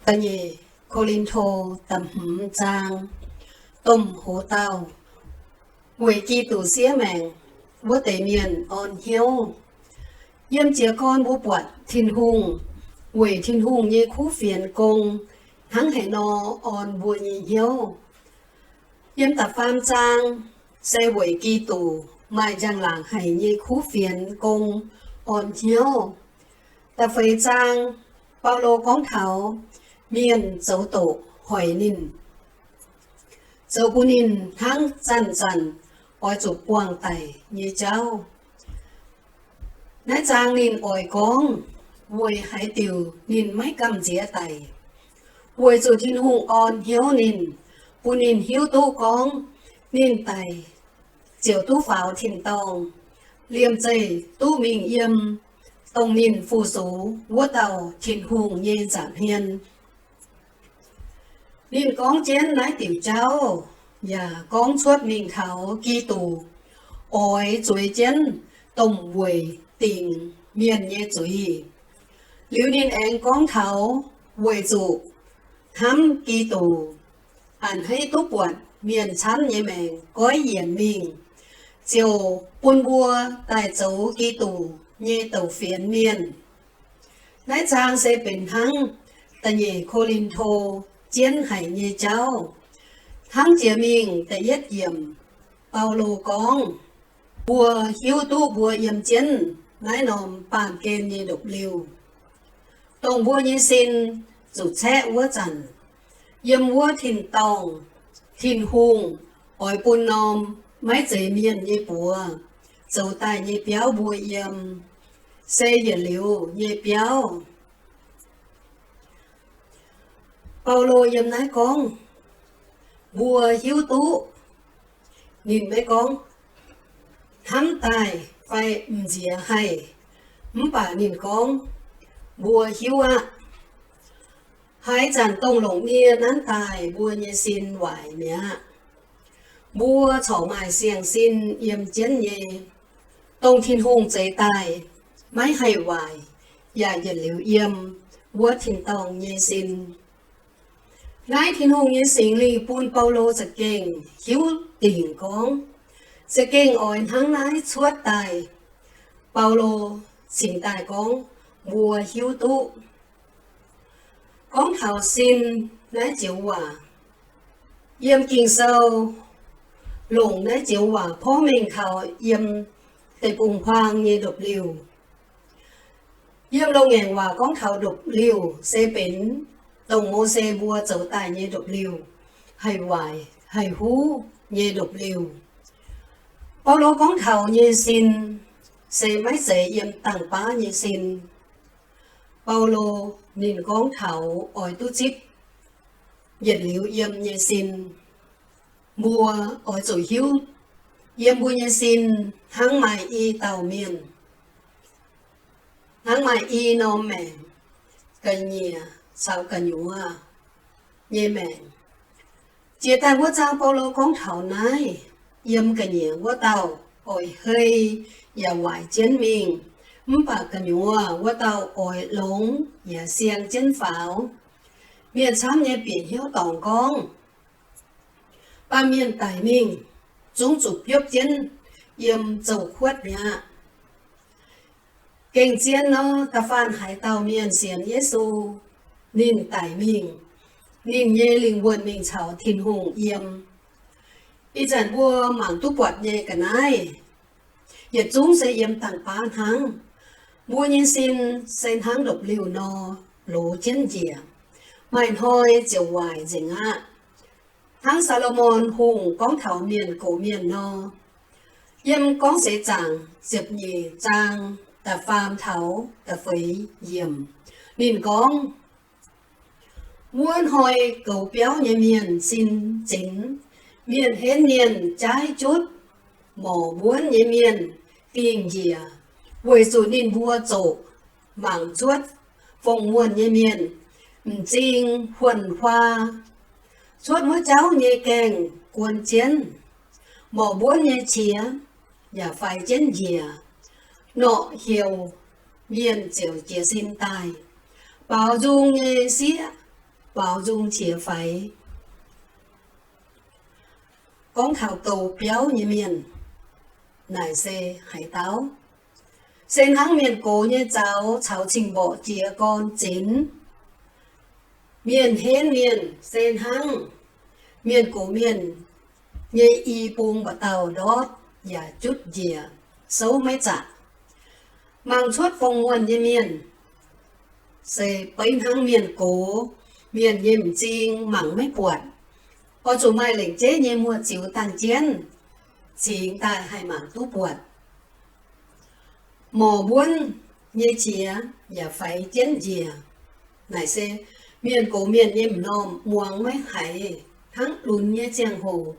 Da'nyeic Ko^lin^to da'hmz zaang. Domh hoz dauh, weic Giduc siev maengc wuov deix mienh orn hnyouv. Yiem jiez gorn mbuo buatc Tin-Hungh weic Tin-Hungh nyei kuv fienx gong hnangv haaix nor orn mbuo nyei hnyouv. Yiem da'faam zaang se weic Giduc maaih njang-laangc haic nyei kuv fienx gong orn hnyouv. Da'feix zaang, Baulo gorngv taux mienh zoux doqc hoic ninh, zoux bun ninh hnangv zanc-zanc oix zuqc buangh daic nyei jauv. Naaiv zaang ninh oix gorngv weic haaix diuc ninh maiv gamh nziex daic, weic zuqc Tin-Hungh orn hnyouv ninh, bun ninh hiuv duqv gorngv ninh daic ziouc duqv faaux tin-dorngh, liemh zeih duqv mingh yiem dongh ninh fu-sux wuov dauh Tin-Hungh nyei nza'hmien. Ninh gorngv jienv naaiv diuc jauv yaac gorngv cuotv mingh taux Giduc oix zueiz jienv domh weic dingc mienh nyei zuiz. Liuz ninh aengx gorngv taux weic zuqc hnamv Giduc, a'hneiv duqv buatc mienh camv nyei maengc goiv yienc mingh, ziouc bun mbuo daaih zoux Giduc nyei douc fienx mienh. Naaiv zaang se benx hnangv da'nyeic Ko^lin^to jienv haic nyei jauv. Hnangv jiex mingh da'yietv yiemc, Baulo gorngv, mbuo hiuv duqv mbuo yiem jienv naaiv norm baamh gen nyei ndopv-liuh, dongh mbuo nyei sin zuqc caeqv wuov zanc, yiem wuov tin-dorngh Tin-Hungh oix bun norm maiv zeiz mienh nyei buoz zoux daaih nyei biauv mbuo yiem, se yietc liuz nyei biauv. Baulo yiem naaiv gorngv, mbuo hiuv duqv. Ninh maiv gorngv hnamv daaih fai m'nziex haih, mv baac ninh gorngv, mbuo hiuv aqv. Haaix zanc dongh longc nie nanv daaih mbuo nyei sin waaic mi'aqv. Mbuo corc maaih siang-sin yiem jienv nyei, dongh Tin-Hungh zeix daaih, maiv haih waaic, yaac yietc liuz yiem wuov tin-dorngh nyei sin. Naaiv Tin-Hungh nyei Singx Lingh bun Baulo za'gengh hiuv dingc gorngv, za'gengh oix hnangv naaiv cuotv daaih. Baulo cingx daaih gorngv, mbuo hiuv duqv. Gorngv taux sin naaiv joux waac, yiem Ging-Sou longc naaiv joux waac porv mengh taux yiem deic-bung-huaang nyei ndopv-liuh. Yiem Loz-Ngaengc Waac gorngv taux ndopv-liuh se benx dongh Mose mbuo zoux daaih nyei ndopv-liuh, haih waaic haih huv nyei ndopv-liuh. Baulo gorngv taux nyei sin se maiv zeiz yiem dangh baav nyei sin. Baulo ninh gorngv taux oix duqv zipv yietc liuz yiem nyei sin. Mbuo oix zuqc hiuv yiem mbuo nyei sin hnangv maaih i dauh mienh, hnangv maaih i norm maengc, ga'nyiec caux gu'nyuoz nyei maengc. Jiex daaih wuov zaang Baulo gorngv taux naaiv, yiem ga'nyiec wuov dauh oix hei yaac waaic jienv mingh, mv baac gu'nyuoz wuov dauh oix longx yaac siang jienv faaux. Mienh camv nyei bieqc hnyouv dorngc gorngv, baamh mienh daic mingh zungv zuqc biopv jienv yiem zoux kuotv mi'aqv. Gengh zien nor, da'faanh haaix dauh mienh sienx Yesu, ninh daic mingh, ninh nyei lingh wuonh mingh caux Tin-Hungh yiem. Ih zanc mbuo mangc duqv buatc nyei ga'naaiv yietc zungv se yiem dangh baav hnangv. Mbuo nyei sin se hnangv ndopv-liuh nor, loz jienv njiec, maaih hnoi ziouc waaic nzengc aqv. Hnangv Saa^lo^morn Hungh gorngv taux mienh gox mienh nor, yiem Gorngv Seix Zaangc ziepc nyeic zaang da'faam taux da'feix yiemc, ninh gorngv, wuov hnoi goux biauv nyei mienh sin zinx, mienh henv mienh jaaiv jutv, morc mbuonv nyei mienh dingh njiec, weic zuqc ninh mbuo zoqc mangc cuotv fongc muonh nyei mienh m'zing huonh huaa, cuotv wuov jauv nyei gaengh guon jienv, morc mbuonv nyei qiex yaac faix jienv njiec, norqc heuc mienh ziouc jiez sin daaih, baaux nzung nyei sieqv baaux nzung qiex faix. Gorngv taux douz biauv nyei mienh, naaic se haaix dauh? Se hnangv mienh gox nyei zaux caux cing-mborqc jiez gorn zinx. Mienh henv mienh se hnangv mienh gox mienh nyei i bung mba'dauh ndortv yaac jutv njiec, souv maiv zaqc. Mangc cuotv fongc muonh nyei mienh se beiv hnangv mienh gox mienh nyei m'zing mangc maiv buatc. Oix zuqc maaih lengc jeiv nyei muoz-ziux dangh jienv cingx daaih haih mangc duqv buatc. Morc mbuonv nyei qiex yaac faix jienv njiec. Naaic se mienh gox mienh nyei m'normh muangx maiv haiz hnangv lunx nyei ziangh hoc.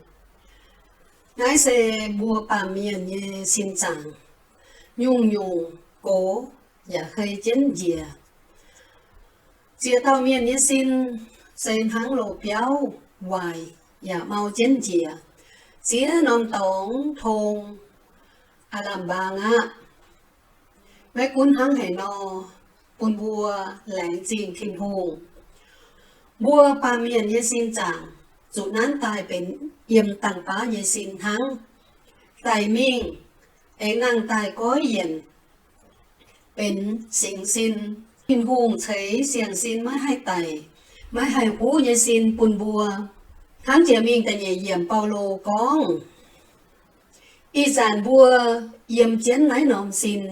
Naaiv se mbuo baamh mienh nyei sin zaangc. Nyungc-nyungc gox yaac hei jienv njiec. Ziex dauh mienh nyei sin se hnangv loz-biauv, waaic yaac mau jienv njiec. Ziex norm dorngx tong aav lamh mbaang aqv. Maiv gunv hnangv haaix nor, bun mbuo laengz zingh Tin-Hungh. Mbuo baamh mienh nyei sin zaangc zuqc nanv daaih benx yiem dangh baav nyei sin hnangv. Daic mingh aengx nangh daaih goiv yienc benx singx sin. Tin-Hungh ceix siang-sin maiv haih daic, maiv haih huv nyei sin bun mbuo. Hnangv jiex mingh da'nyeic yiemc Baulo gorngv, ih zanc mbuo yiem jienv naaiv norm sin,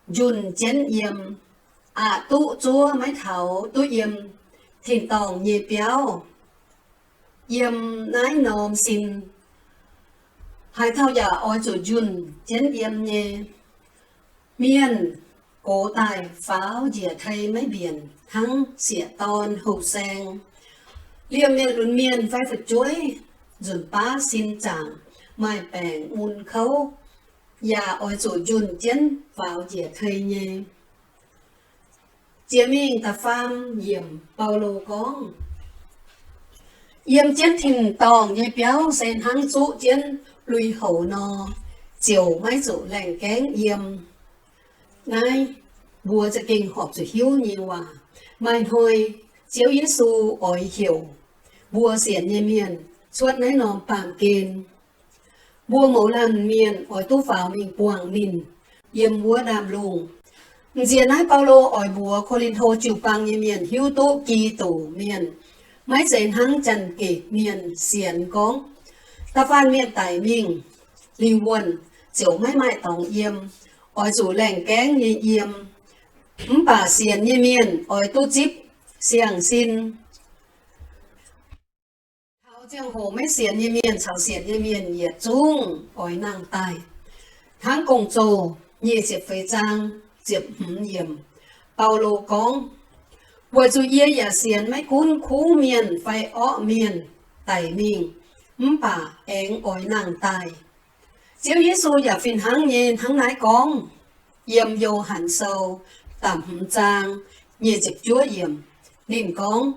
njunh jienv yiem, aqc duqv zuov maiv taux duqv yiem tin-dorngh nyei biauv. Yiem naaiv norm sin, haaix dauh yaac oix zuqc njunh jienv yiem nyei. Mienh gox daaih faaux njiec tei maiv mbienc hnangv sieqv-dorn houh saeng. Liemh mienh lunx mienh fai fu'jueiv nzunc baav sin zaangc maaih baengc mun kouv, yaac oix zuqc njunh jienv faaux njiec tei nyei. Jiex mingh da'faam yiemc Baulo gorngv, yiem jienv tin-dorngh nyei biauv se hnangv zuqv jienv lui-houx nor, ziouc maiv zuqc laengh gaengv yiem. Naaiv mbuo za'gengh horpc zuqc hiuv nyei waac. Maaih hnoi Ziouv Yesu oix heuc mbuo sienx nyei mienh cuotv naaiv norm baamh gen. Mbuo mouz laanh mienh oix duqv faaux mingh buangh ninh yiem wuov ndaamv-lungh. M'nziex naaiv Baulo oix mbuox Ko^lin^to jiu-baang nyei mienh hiuv duqv Giduc mienh maiv zeiz hnangv Janx-Gikc mienh sienx gorngv, da'faanh mienh daic mingh, lingh wuonh ziouc maiv maaih dorngx yiem, oix zuqc laengh gaengv nyei yiem. Mv baac sienx nyei mienh oix duqv zipv siang-sin. Taux ziangh hoc maiv sienx nyei mienh caux sienx nyei mienh yietc zungv oix nangh daaih. Hnangv Gong-Zoh nyic ziepc feix zaang ziepc hmz yiemc, Baulo gorngv, weic zuqc yie yaac sienx maiv gunv kuv mienh fai orqv mienh daic mingh, mv baac aengx oix nangh daaih. Ziouv Yesu yaac fih hnangv nyei hnangv naaiv gorngv. Yiem Yo^han Sou da'hmz zaang nyic ziepc juov yiemc, ninh gorngv,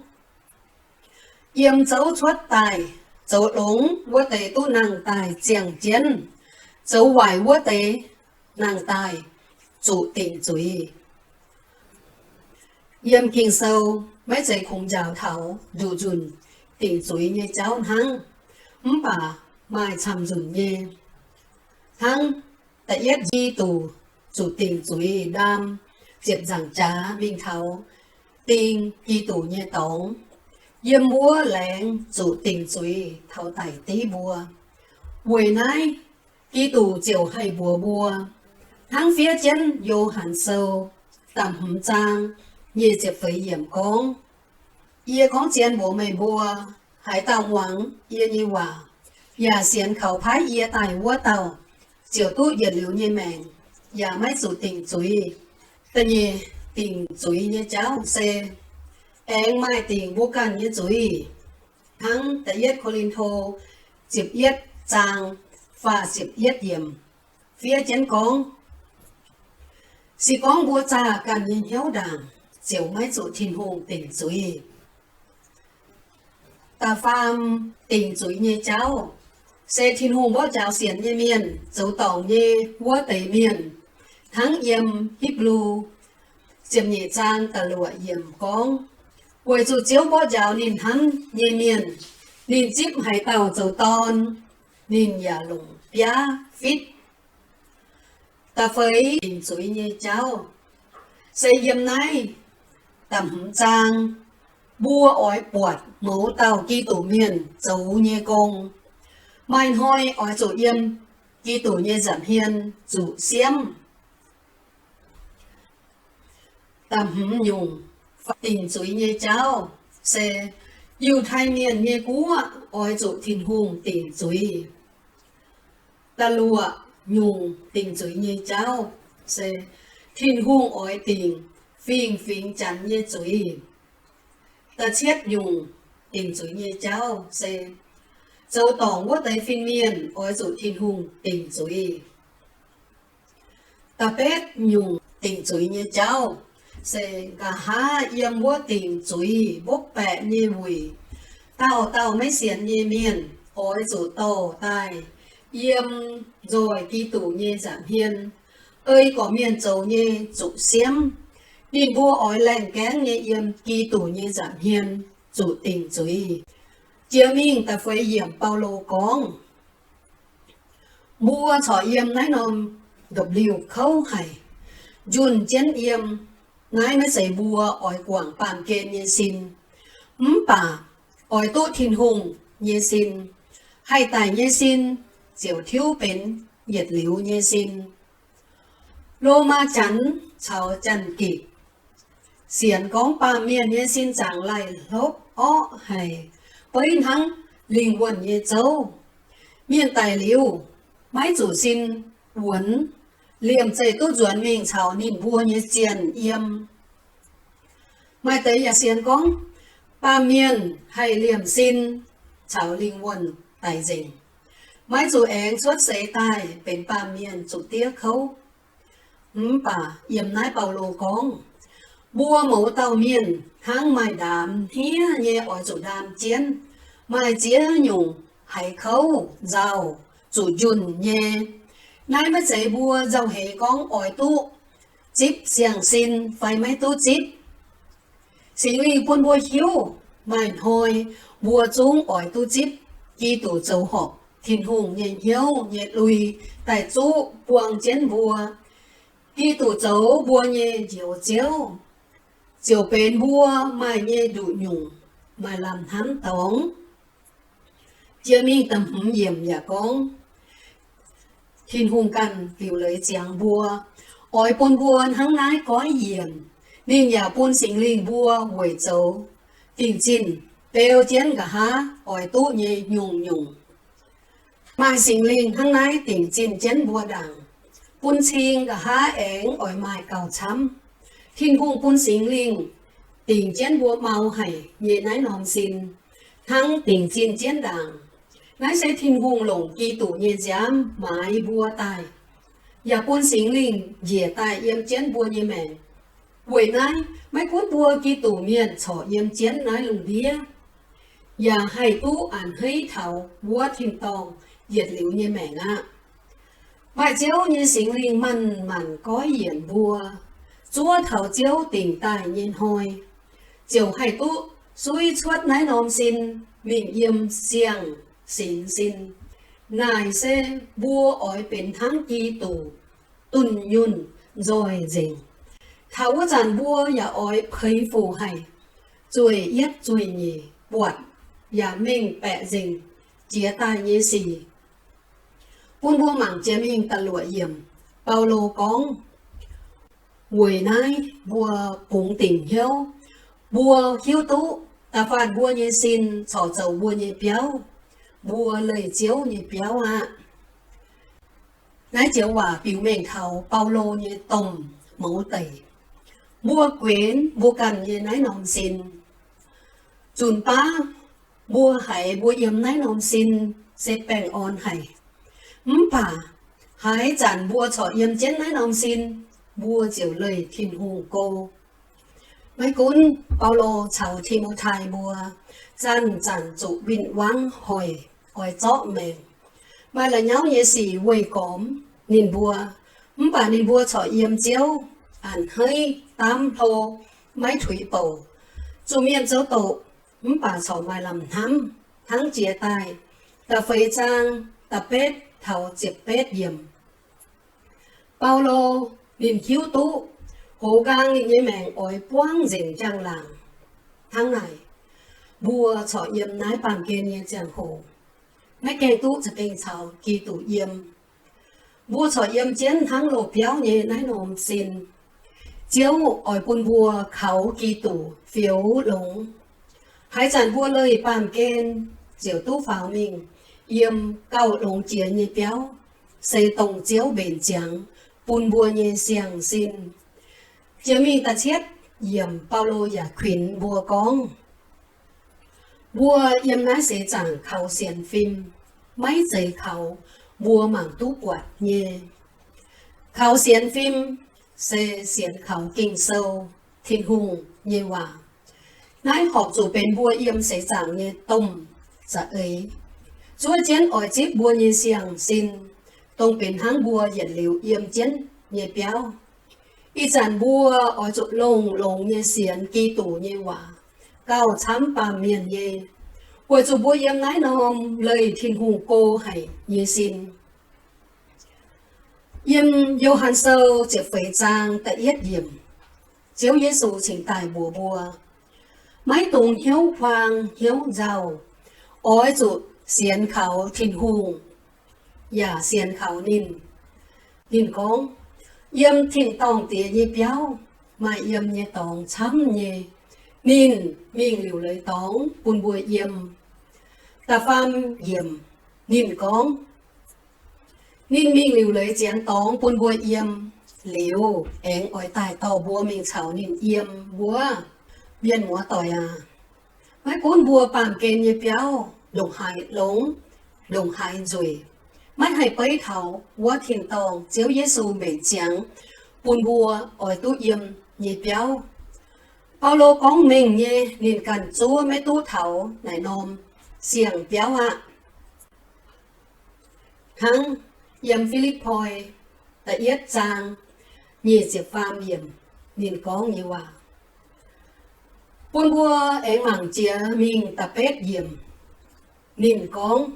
yiem zouv cuotv daaih, zoux longx wuov deix duqv nangh daaih ziangh jienv, zoux waaic wuov deix nangh daaih zuqc dingc zuiz. Yiem Ging-Sou maiv zeiz kungx njaaux taux nduqc nzunc dingc zuiz nyei jauv hnangv, mv baac maaih camv nzunc nyei. Hnangv da'yietv Giduc zuqc dingc zuiz ndaam ziepc nzaangc jaax mingh taux ding Giduc nyei dorngx, yiem wuov laengz zuqc dingc zuiz taux daic div mbuo. Weic naaiv, Giduc ziouc haih mbuox mbuo, hnangv fiev jienv Yo^han Sou da'hmz zaang nyic ziepc feix yiemc gorngv, yie gorngv zien mbuox meih mbuo, haaix dauh muangx yie nyei waac, yaac sienx kaux paaiv yie daaih wuov dauh, ziouc duqv yietc liuz nyei maengc, yaac maiv zuqc dingc zuiz. Da'nyeic dingc zuiz nyei jauv se aengx maaih dingc mbuo ganh nyei zuiz. Hnangv da'yietv Ko^lin^to ziepc yietv zaang faah ziepc yietv yiemc fiev jienv gorngv, se gorngv mbuo zaah ganh nyei hnyouv ndaangc, ziouc maiv zuqc Tin-Hungh dingc zuiz. Da'faam dingc zuiz nyei jauv se Tin-Hungh mborqv njaaux sienx nyei mienh zoux dorngc nyei wuov deix mienh. Hnangv yiem Hipv^lu ziepc nyeic zaang da'luoqc yiemc gorngv, Weic zuqc Ziouv mborqv njaaux ninh hnamv nyei mienh, ninh zipv haaix dauh zoux dorn, ninh yaac longc biaav fitv. Da'feix dingc zuiz nyei jauv se yiem naaiv da'hmz zaang. Mbuo oix buatc mouz dauh Giduc mienh zoux nyei gong, maaih hnoi oix zuqc yiem Giduc nyei nza'hmien zuqc siemv. Da'hmz nyungc dingc zuiz nyei jauv se Yiutai Mienh nyei guoqv oix zuqc Tin-Hungh dingc zuiz. Da'luoqc nyungc dingc zuiz nyei jauv se Tin-Hungh oix dingc fingx-fingx Janx nyei zuiz. Da'cietv nyungc dingc zuiz nyei jauv se zoux dorngc wuov deix fin-mienh oix zuqc Tin-Hungh dingc zuiz. Da'betv nyungc dingc zuiz nyei jauv se nqa'haav yiem wuov dingc zuiz mbopv baeqc nyei wuic, dauh dauh maiv sienx nyei mienh oix zuqc dorh daaih yiem nzoih Giduc nyei nza'hmien, ei gorqv-mienh zoux nyei zuqc siemv. Ninh mbuo oix laengh gaengv nyei yiem Giduc nyei nza'hmien zuqc dingc zuiz. Jiex mingh da'feix yiemc Baulo gorngv, mbuo corc yiem naaiv norm ndopv-liuh kouv haic, njunh jienv yiem. Naaiv maiv zeiz mbuo oix guangc baamh gen nyei sin, mv baac oix duqv Tin-Hungh nyei sin. Haih daic nyei sin ziouc tiuv benx yietc liuz nyei sin. Lomaa Janx caux Janx-Gikc sienx gorngv baamh mienh nyei sin zaangc laih hlopv orqv haic, beiv hnangv lingh wuonh nyei zouv. Mienh daic liuz maiv zuqc sin wuonx, liemh zeih duqv nzuonx mingh caux ninh mbuo nyei zienh yiem. Maaih deix yaac sienx gorngv baamh mienh haih liemh sin caux lingh wuonh daic nzengc, maiv zuqc aengx cuotv seix daaih benx baamh mienh zuqc diev kouv. Mv baac yiem naaiv Baulo gorngv, mbuo mouz dauh mienh hnangv maaih ndaam hniev nyei oix zuqc ndaam jienv, maaih ziex nyungc haiz kouv nzauh zuqc njunh nyei. Naaiv maiv zeiz mbuo nzauh heix gorngv oix duqv zipv siang-sin fai maiv duqv zipv. Singx Lingh bun mbuo hiuv, maaih hnoi mbuo zungv oix duqv zipv Giduc zoux horpc Tin-Hungh nyei hnyouv nyei lui daaih zuqv buang jienv mbuo. Giduc zoux mbuo nyei Njoux Ziouv, ziouc benx mbuo maaih nyei nduqc nyungc, maaih lamh hnamv dorngx. Jiex mingh da'hmz yiemc yaac gorngv, Tin-Hungh ganh liuc leiz ziangx mbuo, oix bun mbuo hnangv naaiv goiv yienc. Ninh yaac bun Singx Lingh mbuo weic zoux dingc zinh beu jienv nqa'haav oix duqv nyei nyungc-nyungc. Maaih Singx Lingh hnangv naaiv dingc zinh jienv mbuo ndaangc, bun cing nqa'haav aengx oix maaih gauh camv. Tin-Hungh bun Singx Lingh dingc jienv mbuo mau haic nyei naaiv norm sin, hnangv dingc zinh jienv ndaangc. Naaiv se Tin-Hungh longc Giduc nyei nziaamv maaiz mbuo daaih, yaac bun Singx Lingh njiec daaih yiem jienv mbuo nyei maengc. Weic naaiv, maiv gunv mbuo Giduc mienh corc yiem jienv naaiv lungh ndiev, yaac haih duqv a'hneiv taux wuov tin-dorngh yietc liuz nyei maengc aqv. Maaih Ziouv nyei Singx Lingh manc manc goiv yienc mbuo, zuov taux Ziouv dingc daaih nyei hnoi, ziouc haih duqv suiv cuotv naaiv norm sin mingh yiem siang-sinx sin. Naaic se mbuo oix benx hnangv Giduc, dunh yunh nzoih nzengc. Taux wuov zanc mbuo yaac oix peix fuc haic, zueih yietv zueih nyeic buatc yaac mengh baeqc nzengc jiex daaih nyei sic. Bun mbuo mangc jiex mingh da'luoqc yiemc, Baulo gorngv, weic naaiv mbuo bungx dingc hnyouv. Mbuo hiuv duqv da'faanh mbuo nyei sin corc zoux mbuo nyei biauv, mbuo leih Ziouv nyei biauv aqv. Naaiv joux waac biux mengh taux Baulo nyei domh mouz deic. Mbuo guenx mbuo ganh nyei naaiv norm sin. Zunc baav mbuo haiz mbuo yiem naaiv norm sin se baengh orn haic. Mv baac haaix zanc mbuo corc yiem jienv naaiv norm sin, mbuo ziouc leih Tin-Hungh go. Maiv gunv Baulo caux Ti^mo^tai mbuo zanc-zanc zuqc win-wangv hoic, oix zorqv maengc, maaih la'nyauv nyei sic weih gormx ninh mbuo, mv baac ninh mbuo corc yiem Ziouv a'hneiv daamv hlo, maiv tuix bouc. Zuqc mienh zoux doqc, mv baac corc maaih lamh hnamv hnangv jiex daaih. Da'feix zaang da'betv taux ziepc betv yiemc. Baulo ninh hiuv duqv hoz nqaang ninh nyei maengc oix buangv nzengc njang-laangc. Hnangv naaic, mbuo corc yiem naaiv baamh gen nyei ziangh hoc maiv gaengh duqv za'gengh caux Giduc yiem. Mbuo corc yiem jienv hnangv loz-biauv nyei naaiv norm sin. Ziouv oix bun mbuo kaux Giduc fioux longx. Haaix zanc mbuo leih baamh gen ziouc duqv faaux mingh yiem gauh longx jiex nyei biauv, se dongh Ziouv mbenc ziangx bun mbuo nyei siang-sin. Jiex mingh da'cietv yiemc Baulo yaac kuinx mbuo gorngv, mbuo yiem naaiv seix zaangc kaux sienx fim, maiv zeiz kaux mbuo mangc duqv buatc nyei. Kaux sienx fim se sienx kaux Ging-Sou, Tin-Hungh nyei waac. Naaiv horpc zuqc benx mbuo yiem seix zaangc nyei domh za'eix, zuov jienv oix zipv mbuo nyei siang-sin, dongh benx hnangv mbuo yietc liuz yiem jienv nyei biauv. Ih zanc mbuo oix zuqc longx-longx nyei sienx Giduc nyei waac gauh camv baamh mienh nyei, weic zuqc mbuo yiem naaiv norm leih Tin-Hungh go haic nyei sin. Yiem Yo^han Sou ziepc feix zaang da'yietv yiemc, Ziouv Yesu cingx daaih mbuox mbuo, maiv dungx hnyouv huaang hnyouv nzauh, oix zuqc sienx kaux Tin-Hungh, yaac sienx kaux ninh. Ninh gorngv, yiem tin-dorngh diex nyei biauv maaih yiem nyei dorngx camv nyei. Ninh mingh liuc leiz dorngx bun mbuo yiem. Da'faam yiemc, ninh gorngv, ninh mingh liuc leiz ziangx dorngx bun mbuo yiem liuz, aengx oix daaih dorh mbuo mingh caux ninh yiem wuov. Mienh muoz-doic aac, maiv gunv mbuo baamh gen nyei biauv ndongc haaix longx, ndongc haaix nzueic, maiv haih beiv taux wuov tin-dorngh Ziouv Yesu mbenc ziangx bun mbuo oix duqv yiem nyei biauv. Baulo gorngv mengh nyei, ninh ganh zuov maiv duqv taux naaic norm siang-biauv aqv. Hnangv yiem Fi^lipv^poi da'yietv zaang nyic ziepc faam yiemc ninh gorngv nyei waac, bun mbuo aengx mangc jiex mingh da'betv yiemc. Ninh gorngv,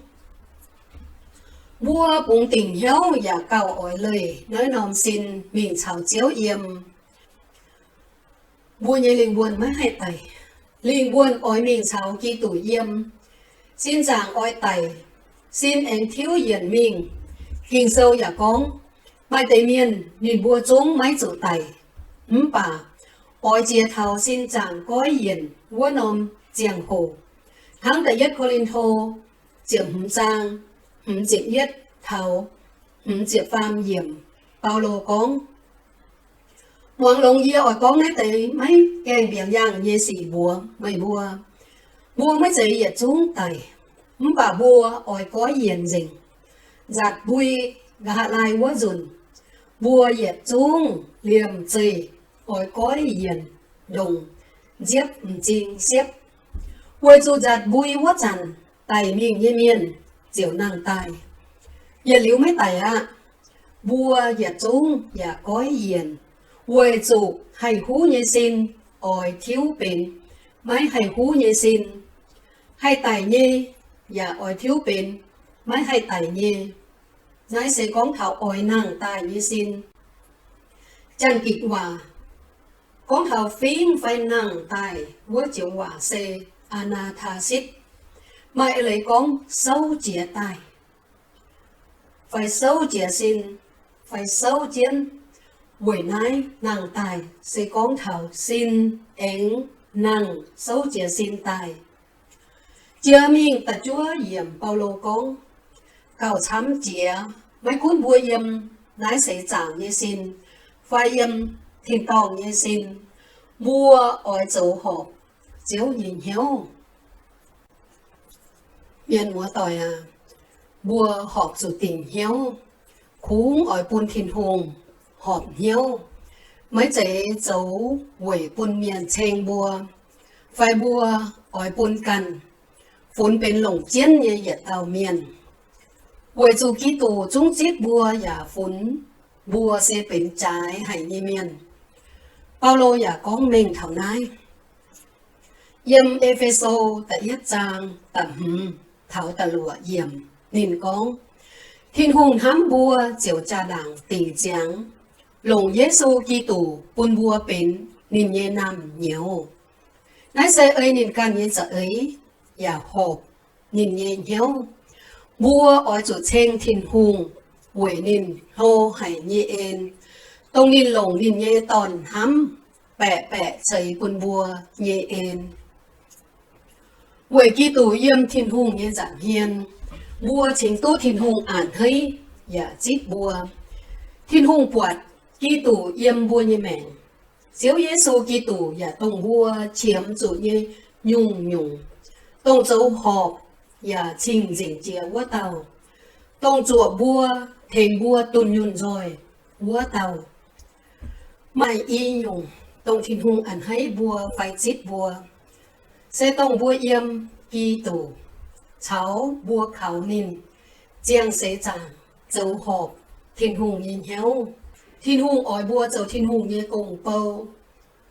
mbuo bungx dingc hnyouv yaac gauh oix leih naaiv norm sin mingh caux Ziouv yiem. Mbuo nyei lingh wuonh maiv haih daic. Lingh wuonh oix mingh caux Giduc yiem. Sin zaangc oix daic, sin aengx tiuv yienc mingh. Ging-Sou yaac gorngv, maaih deix mienh ninh mbuo zungv maiv zuqc daic, mv baac oix jiex taux sin zaangc goiv yienc wuov norm ziangh hoc. Hnangv da'yietv Ko^lin^to ziepc hmz zaang hmz ziepc yietv taux hmz ziepc faam yiemc, Baulo gorngv, muangx longx yie oix gorngv naaiv deix maiv gaengh mbiaangx yaangh nyei sic mbuox meih mbuo. Mbuo maiv zeiz yietc zungv daic, mv baac mbuo oix goiv yienc nzengc. Nzatc mbui nqa'haav laai wuov nzunc, mbuo yietc zungv liemh zeih oix goiv yienc ndongc nziepv m'zing siepv, weic zuqc nzatc mbui wuov zanc daic mingh nyei mienh ziouc nangh daaih. Yietc liuz maiv daic aqv. Mbuo yietc zungv yaac goiv yienc, weic zuqc haih huv nyei sin oix tiuv benx maiv haih huv nyei sin. Haih daic nyei yaac oix tiuv benx maiv haih daic nyei. Naaiv se gorngv taux oix nangh daaih nyei sin. Janx-Gikc waac gorngv taux fingv fai nangh daaih wuov joux waac se anatāsitv. Maaih eix leiz gorngv souv jiez daaih, fai souv jiez sin, fai souv jienv. Weic naaiv nangh daaih se gorngv taux sin aengx nangh souv jiez sin daaih. Jiex mingh da'juov yiemc Baulo gorngv, gauh camv jiex, maiv gunv mbuo yiem naaiv seix zaangc nyei sin fai yiem tin-dorngh nyei sin, mbuo oix zoux horpc Ziouv nyei hnyouv. Mienh muoz-doic aac, mbuo horpc zuqc dingc hnyouv, kungx oix bun Tin-Hungh horpc hnyouv, maiv zeiz zoux weic bun mienh ceng mbuo, fai mbuo oix bun ganh funx benx longc jienv nyei yietc dauh mienh. Weic zuqc Giduc zungv zipv mbuo yaac funx mbuo se benx jaaix haic nyei mienh. Baulo yaac gorngv mengh taux naaiv. Yiem E^fe^so da'yietv zaang da'hmz taux da'luoqc yiemc ninh gorngv, Tin-Hungh hnamv mbuo ziouc jaa-ndaangc dingc ziangx, longc Yesu Giduc bun mbuo benx ninh nyei naamh nyouz. Naaiv se ei ninh ganh nyei za'eix yaac horpc ninh nyei hnyouv. Mbuo oix zuqc ceng Tin-Hungh weic ninh hlo haic nyei en, dongh ninh longc ninh nyei Dorn-hnamv baeqc baeqc ceix bun mbuo nyei en. Weic Giduc yiem Tin-Hungh nyei nza'hmien, mbuo cingx duqv Tin-Hungh a'hneiv yaac zipv mbuo. Tin-Hungh buatc Giduc yiem mbuo nyei maengc. Ziouv Yesu Giduc yaac dongh mbuo qiemx zuqc nyei nyungc-nyungc, dongh zoux horpc yaac cing-nzengc jiex wuov dauh, dongh zuoqc mbuo, tengx mbuo dunh yunh nzoih wuov dauh. Maaih i nyungc dongh Tin-Hungh a'hneiv mbuo fai zipv mbuo, se dongh mbuo yiem Giduc caux mbuo kaux ninh ziangh seix zaangc zoux horpc Tin-Hungh nyei hnyouv. Tin-Hungh oix mbuo zoux Tin-Hungh nyei gong-bou.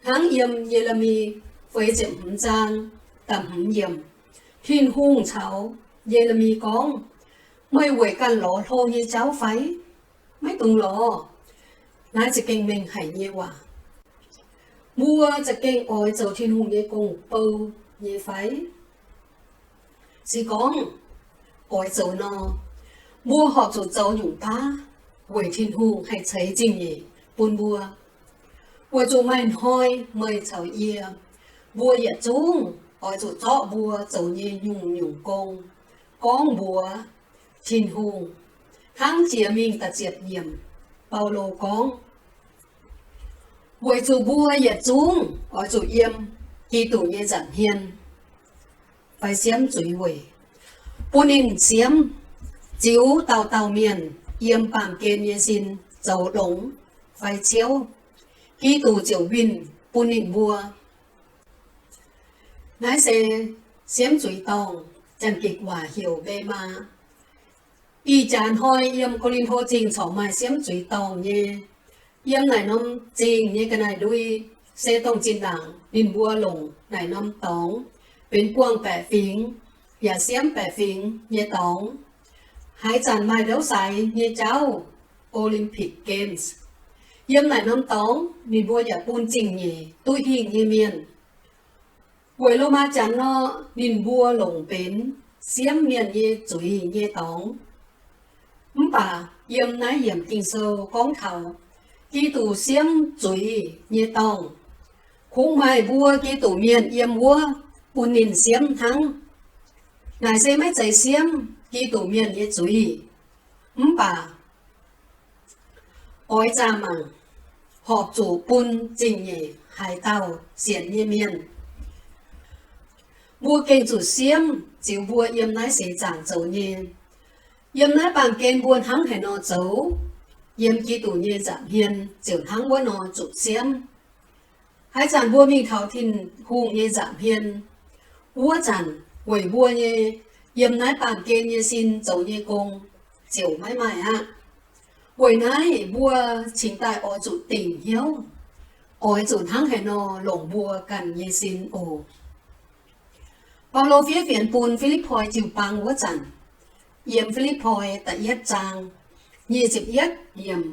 Hnangv yiem Ye^le^mi feix ziepc hmz zaang da'hmz yiemc, Tin-Hungh caux Ye^le^mi gorngv, Meih weic ganh lorz hlo nyei jauv fai? Maiv dungx lorz. Naaiv za'gengh mengh haic nyei waac. Mbuo za'gengh oix zoux Tin-Hungh nyei gong-bou nyei fai? Se gorngv oix zoux nor, mbuo horpc zuqc zoux nyungc baav weic Tin-Hungh haih ceix zingh nyeic bun mbuo. Weic zuqc maaih hnoi meih caux yie, mbuo yietc zungv oix zuqc zorqv mbuo zoux nyei nyungc-nyungc gong gorngv mbuox Tin-Hungh. Hnangv jiex mingh da'ziepc yiemc, Baulo gorngv, Weic zuqc mbuo yietc zungv oix zuqc yiem Giduc nyei nza'hmien fai siemv zuiz weic, bun ninh siemv, ziux dauh dauh mienh yiem baamh gen nyei sin zoux longx fai ciouv, Giduc ziouc winh bun ninh mbuo. Naaiv se siemv zuiz dorngh, Janx-Gikc waac heuc rhema. Ih jaax hnoi yiem Ko^lin^to Zingh corc maaih siemv zuiz dorngh nyei. Yiem naaic norm zingh nyei ga'naaiv ndui se dongh zinh ndaangc ninh mbuo longc naaic norm dorngx benx buangh baeqc fingx yaac siemv baeqc fingx nyei dorngx. Haaix zanc maaih ndouv saaix nyei jauv, Olympic Games, yiem naaic norm dorngx ninh mbuo yaac bun zingh nyeic duqv hingh nyei mienh. Weic Lomaa Janx nor, ninh mbuo longc benx siemv mienh nyei zuiz nyei dorngx. Mv baac yiem naaiv yiemc Ging-Sou gorngv taux Giduc siemv zuiz nyei dorngh, kungx maaih mbuo Giduc mienh yiem wuov bun ninh siemv hnangv. Naaic se maiv zeiz siemv Giduc mienh nyei zuiz, mv baac oix zaah mangc, horpc zuqc bun zingh nyeic haaix dauh sienx nyei mienh. Mbuo gengh zuqc siemv ziux mbuo yiem naaiv seix zaangc zoux nyei. Yiem naaiv baamh gen mbuo hnangv haaix nor zoux, yiem Giduc nyei nza'hmien ziouc hnangv wuov nor zuqc siemv. Haaix zanc mbuo mingh taux Tin-Hungh nyei nza'hmien, wuov zanc weic mbuo nyei yiem naaiv baamh gen nyei sin zoux nyei gong ziouc maiv maaih aqv. Weic naaiv mbuo cingx daaih oix zuqc dingc hnyouv, oix zuqc hnangv haaix nor longc mbuo ganh nyei sin oc. Baulo fiev fienx bun Fi^lipv^poi jiu-baang wuov zanc, yiem Fi^lipv^poi da'yietv zaang nyic ziepc yietv yiemc,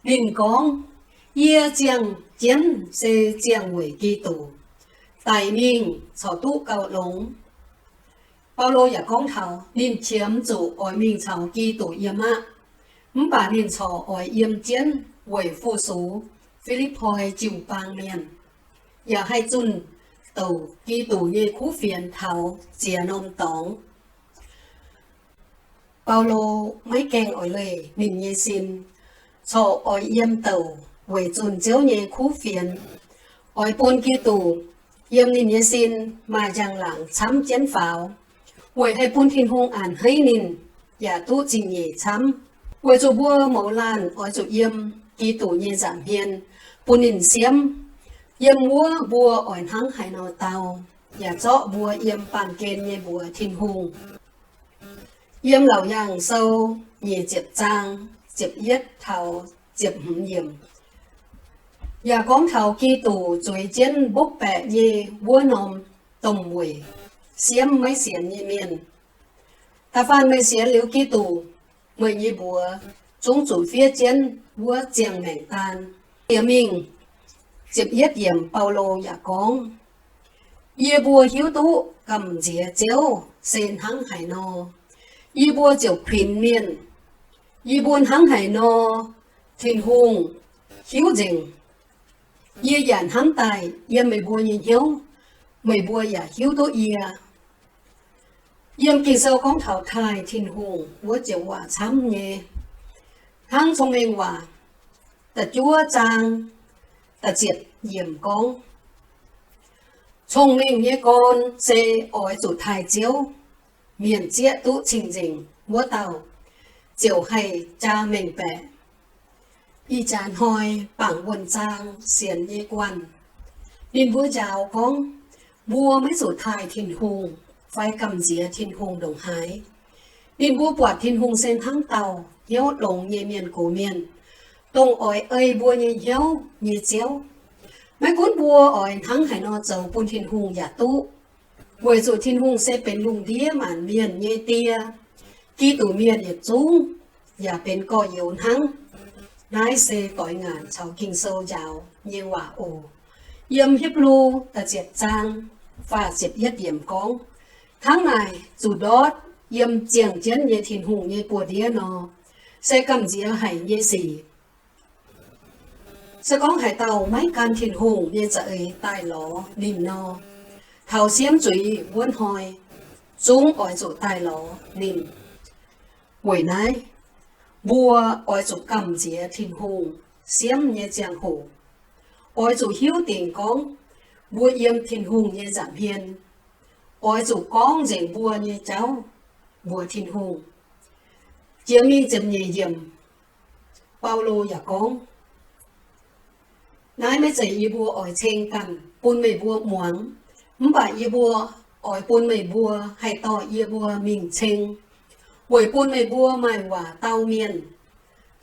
ninh gorngv, Yie ziangh jienv se ziangh weic Giduc, daic mingh corc duqv gauh longx. Baulo yaac gorngv taux ninh qiemx zuqc oix mingh caux Giduc yiem aqv. Mv baac ninh corc oix yiem jienv weic fu-sux Fi^lipv^poi jiu-baang mienh, yaac haih zunh douc Giduc nyei kuv fienx taux ziex norm dorngx. Baulo maiv gaengh oix leih ninh nyei sin, corc oix yiem douc weic zunh Ziouv nyei kuv fienx, oix bun Giduc yiem ninh nyei sin maaih njang-laangc camv jienv faaux, weic haih bun Tin-Hungh a'hneiv ninh yaac duqv zingh nyeic camv. Weic zuqc mbuo mouz laanh oix zuqc yiem Giduc nyei nza'hmien bun ninh siemv. Yiem wuov mbuo oix hnangv haaix nor dau, yaac zorqv mbuo yiem baamh gen nyei mbuox Tin-Hungh. Yiem Laauc Yaangh Sou nyic ziepc zaang ziepc yietv taux ziepc hmz yiemc yaac gorngv taux Giduc zueiz jienv mbopv baeqc nyei wuov norm domh weic siemv maiv sienx nyei mienh. Da'faanh meih sienx liuz Giduc, meih nyei mbuox zungv zuqc fiev jienv wuov ziangh maengc daan. Jiex mingh ziepc yietv yiemc, Baulo yaac gorngv, yie mbuo hiuv duqv gamh nziex Ziouv se hnangv haaix nor, yie mbuo ziouc kuinx mienh. Yie mbuo hnangv haaix nor, Tin-Hungh hiuv nzengc. Yie yaac hnamv daaih yiem meih mbuo nyei hnyouv, meih mbuo yaac hiuv duqv yie. Yiem Ging-Sou gorngv taux taaih Tin-Hungh wuov joux waac camv nyei. Hnangv Cong-Mengh Waac da'juov zaang da'ziepc yiemc gorngv, cong-mengh nyei gorn se oix zuqc taaih Ziouv. Mienh zieqv duqv cing-nzengc wuov dauh ziouc haih jaa mengh baeqc. Ih jaax hnoi bangc wuonh zaang sienx nyei guanh, ninh mbuo njaaux gorngv, mbuo maiv zuqc taaih Tin-Hungh fai gamh nziex Tin-Hungh ndongc haaix. Ninh mbuo buatc Tin-Hungh se hnangv dauh hnyouv longx nyei mienh gox mienh, dongh oix ei mbuo nyei hnyouv nyei Ziouv. Maiv gunv mbuo oix hnangv haaix nor zoux bun Tin-Hungh yaac duqv, weic zuqc Tin-Hungh se benx lungh ndiev maanc mienh nyei Die. Giduc mienh yietc zungv yaac benx gorx-youz hnangv. Naaiv se doix ngaanc caux Ging-Sou njaaux nyei waac oc. Yiem Hipv^lu da'ziepc zaang faah ziepc yietv yiemc gorngv, hnangv naaic zuqc ndortv yiem ziangh jienv nyei Tin-Hungh nyei buoz-ndiev nor, se gamh nziex haic nyei sic. Se gorngv haaix dauh maiv gan Tin-Hungh nyei za'eix daaih lorz ninh nor, taux siemv zuiz wuov hnoi zungv oix zuqc daaih lorz ninh. Weic naaiv, mbuo oix zuqc gamh nziex Tin-Hungh siemv nyei ziangh hoc, oix zuqc hiuv dingc gorngv mbuo yiem Tin-Hungh nyei nza'hmien, oix zuqc gorngv nzengc mbuo nyei jauv mbuox Tin-Hungh. Jiex mingh ziepc nyeic yiemc, Baulo yaac gorngv, naaiv maiv zeiz yie mbuo oix ceng ganh bun meih mbuo muangx, mv baac yie mbuo oix bun meih mbuo haih dorh yie mbuo mingh ceng, weic bun meih mbuo maaih waac dau mienh,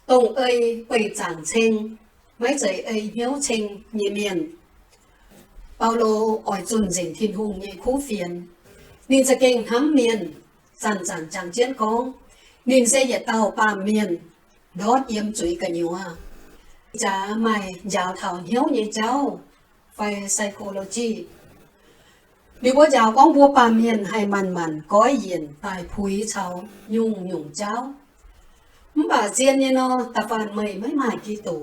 dongh ei beih zaangc ceng, maiv zeiz ei hnyouv ceng nyei mienh. Baulo oix zunh nzengc Tin-Hungh nyei kuv fienx. Ninh za'gengh hnamv mienh, zanc-zanc jangx jienv gorngv, ninh se yietc dauh baamh mienh, ndortv yiem zuiz gu'nyuoz. Ih jaax maaih njaaux taux hnyouv nyei jauv fai psychology. Liuz mbuo njaaux gorngv mbuo baamh mienh haih manc-manc goiv yienc daaih puix caux nyungc-nyungc jauv. Mv baac zien nyei nor, da'faanh meih maiv maaih Giduc,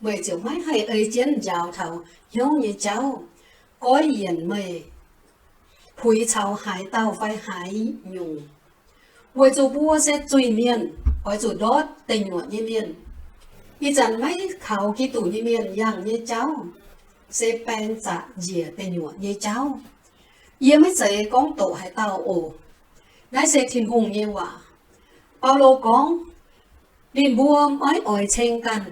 meih ziouc maiv haih ei jienv njaaux taux hnyouv nyei jauv goiv yienc meih puix caux haaix dauh fai haaix nyungc. Weic zuqc mbuo se zuiz-mienh, oix zuqc ndortv deic nyuoqc nyei mienh. Ih zanc maiv kaux Giduc nyei mienh yangh nyei jauv se baeng zaqc njiec deic nyuoqc nyei jauv. Yie maiv zeiz gorngv doqc haaix dauh oc. Naaiv se Tin-Hungh nyei waac. Baulo gorngv, ninh mbuo maiv oix ceng ganh.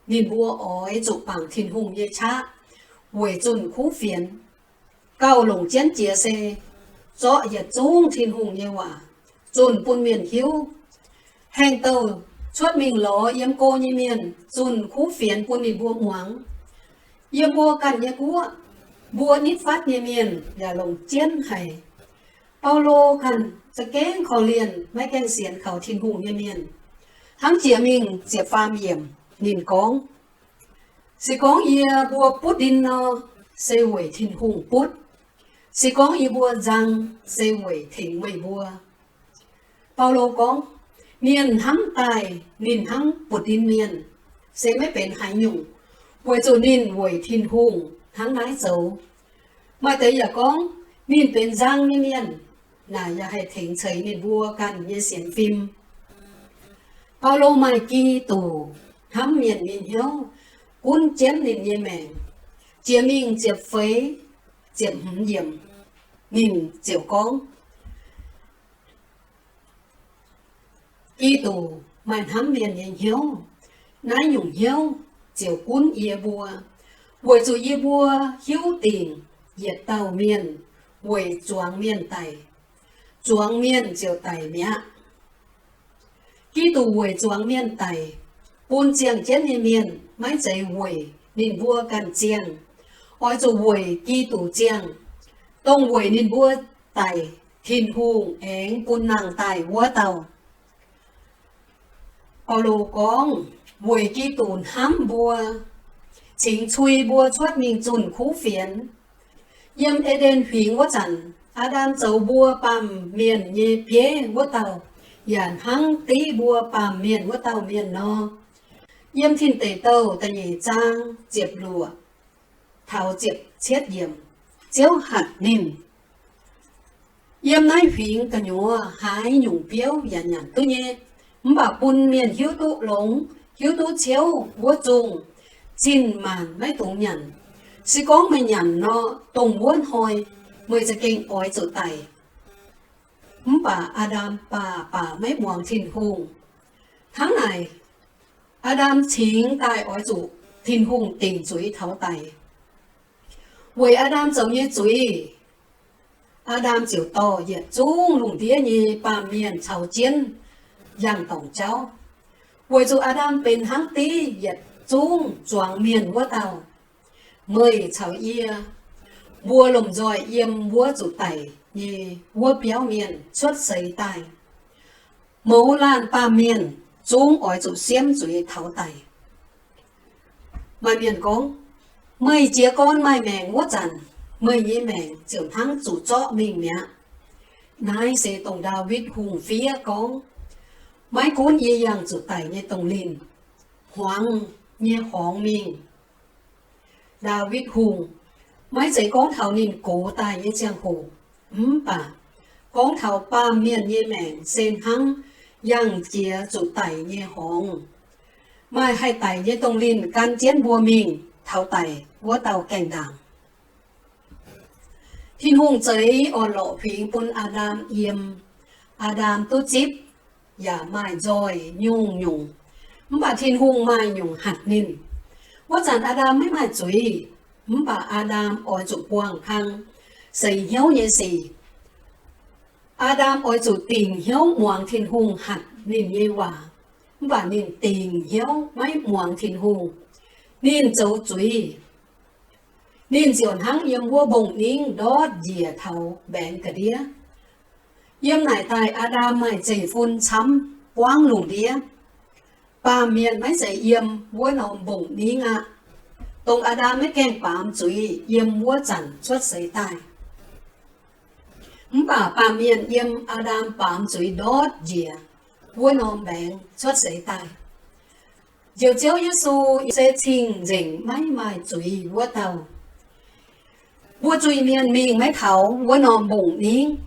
Ninh mbuo oix zuqc bangc Tin-Hungh nyei qaqv weic zunh kuv fienx. Gauh longc jienv jiex se zorqv yietc zungv Tin-Hungh nyei waac zunh bun mienh hiuv. Hengx douh cuotv mingh lorz yiem go nyei mienh zunh kuv fienx bun ninh mbuo muangx. Yiem mbuo ganh nyei guoqv, mbuo nitv fatv nyei mienh yaac longc jienv haic. Baulo ganh za'gengh korv-lienh maiv gaengh sienx kaux Tin-Hungh nyei mienh. Hnangv jiex mingh ziepc faam yiemc ninh gorngv, se gorngv yie mbuo butv ndin nor, se weic Tin-Hungh butv. Se gorngv yie mbuo nzang, se weic tengx meih mbuo. Baulo gorngv, mienh hnamv daaih ninh hnangv butv ndin mienh, se maiv benx haaix nyungc, weic zuqc ninh weic Tin-Hungh hnangv naaiv zoux. Maaih deix yaac gorngv ninh benx nzang nyei mienh, naaic yaac haih tengx ceix ninh mbuo ganh nyei sienx fim. Baulo maaih Giduc hnamv mienh nyei hnyouv gunv jienv ninh nyei maengc. Jiex mingh ziepc feix, ziepc hmz yiemc, ninh ziouc gorngv, Giduc maaih hnamv mienh nyei hnyouv. Naaiv nyungc hnyouv ziouc gunv yie mbuo, weic zuqc yie mbuo hiuv dingc yietc dauh mienh weic zuangx mienh daic, zuangx mienh ziouc daic mi'aqv. Giduc weic zuangx mienh daic, bun ziangh jienv nyei mienh, maiv zeiz weic ninh mbuo ganh ziangh. Oix zuqc weic Giduc ziangh, dongh weic ninh mbuo daic Tin-Hungh aengx bun nangh daaih wuov dauh. Baulo gorngv, weic Giduc hnamv mbuo, cingx cui mbuo cuotv mingh zunh kuv fienx. Yiem E^nden Huingx wuov zanc, Aa^ndam zoux mbuo baamh mienh nyei bieiv wuov dauh, yaac hnangv div mbuo baamh mienh wuov dauh mienh nor. Yiem Tin Deic Douh da'nyeic zaang ziepc luoqc taux ziepc cietv yiemc, Ziouv hatc ninh, yiem naaiv huingx gu'nyuoz haaix nyungc biouv yaac nyanc duqv nyei, mv baac bun mienh hiuv duqv longx, hiuv duqv ciouv wuov zungh, zinh maanc maiv dungx nyanc. Se gorngv meih nyanc nor, dongh wuov hnoi meih za'gengh oix zuqc daic. Mv baac Aa^ndam baac baac maiv muangx Tin-Hungh. Hnangv naaic, Aa^ndam cingx daaih oix zuqc Tin-Hungh dingc zuiz taux daic. Weic Aa^ndam zoux nyei zuiz, Aa^ndam ziouc dorh yietc zungv lungh ndiev nyei baamh mienh caux jienv yangh dorngc jauv, weic zuqc Aa^ndam benx hnangv div yietc zungv zuangx mienh wuov dauh. Meih caux yie, mbuo lomh nzoih yiem wuov zuqc daic nyei wuov biauv mienh cuotv seix daaih. Mouz laanh baamh mienh zungv oix zuqc siemv zuiz taux daic. Maaih mienh gorngv, meih jiez gorn maaih maengc wuov zanc, meih nyei maengc ziouc hnangv zuqc zorqv mingh mi'aqv. Naaiv se dongh Ndaawitv Hungh fiev gorngv, maiv gunv yie yangh zuqc daic nyei dongh linh, hmuangx nyei horngz mingh. Ndaawitv Hungh maiv zeiz gorngv taux ninh gox daaih nyei ziangh hoc, mv baac gorngv taux baamh mienh nyei maengc se hnangv yangh jiex zuqc daic nyei horngz. Maaih haih daic nyei dongh linh gan jienv mbuo mingh taux daic wuov dauh gaengh ndaangc. Tin-Hungh zeix orn-lorqc huingx bun Aa^ndam yiem. Aa^ndam duqv zipv yaac maaih nzoih nyungc-nyungc, mv baac Tin-Hungh maaih nyungc hatc ninh. Wuov zanc Aa^ndam maiv maaih zuiz, mv baac Aa^ndam oix zuqc buangh kang seix hnyouv nyei sic. Aa^ndam oix zuqc dingc hnyouv muangx Tin-Hungh hatc ninh nyei waac, mv baac ninh dingc hnyouv maiv muangx Tin-Hungh. Ninh zoux zuiz. Ninh ziouc hnangv yiem wuov mbong-ningv ndortv njiec taux mbaengx ga'ndiev. Yiem naaic daaih Aa^ndam maaih zeiv-fun camv buangv lungh ndiev. Baamh mienh maiv zeiz yiem wuov norm mbong-ningv aqv. Dongh Aa^ndam maiv gaengh baamz zuiz yiem wuov zanc cuotv seix daaih. Mv baac baamh mienh yiem Aa^ndam baamz zuiz ndortv njiec wuov norm mbaengx cuotv seix daaih. Njoux Ziouv Yesu se cing-nzengc maiv maaih zuiz wuov dauh. Mbuo zuiz-mienh mingh maiv taux wuov norm mbong-ningv.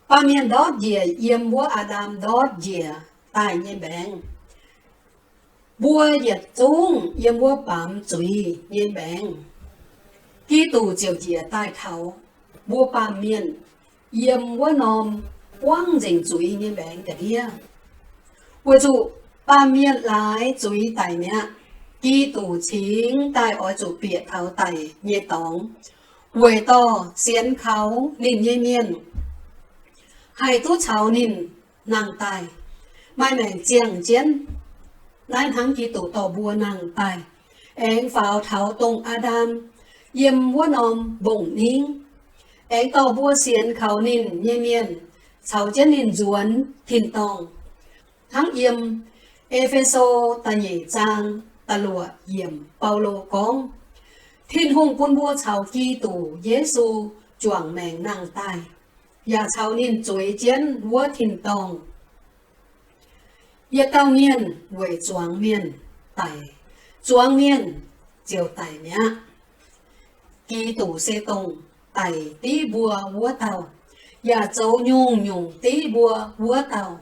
Baamh mienh ndortv njiec yiem wuov Aa^ndam ndortv njiec daaih nyei mbaengx. Mbuo yietc zungv yiem wuov baamz zuiz nyei mbaengx. Giduc ziouc njiec daaih taux mbuo baamh mienh yiem wuov norm buangv nzengc zuiz nyei mbaengx ga'ndiev. Weic zuqc baamh mienh laaix zuiz daic mi'aqv, Giduc cingx daaih oix zuqc bieqc taux daic nyei dorngx, weic dorh sienx kaux ninh nyei mienh haih duqv caux ninh nangh daaih, maaih maengc ziangh jienv. Naaiv hnangv Giduc dorh mbuo nangh daaih, aengx faaux taux dongh Aa^ndam yiem wuov norm mbong-ningv, aengx dorh mbuo sienx kaux ninh nyei mienh caux jienv ninh nzuonx tin-dorngh. Hnangv yiem E^fe^so da'nyeic zaang da'luoqc yiemc Baulo gorngv, Tin-Hungh bun mbuo caux Giduc Yesu juangc maengc nangh daaih, yaac caux ninh zueiz jienv wuov tin-dorngh. Yietc dauh mienh weic zuangx mienh daic, zuangx mienh ziouc daic mi'aqv. Giduc se dongh daic div mbuo wuov dauh, yaac zoux nyungc-nyungc div mbuo wuov dauh.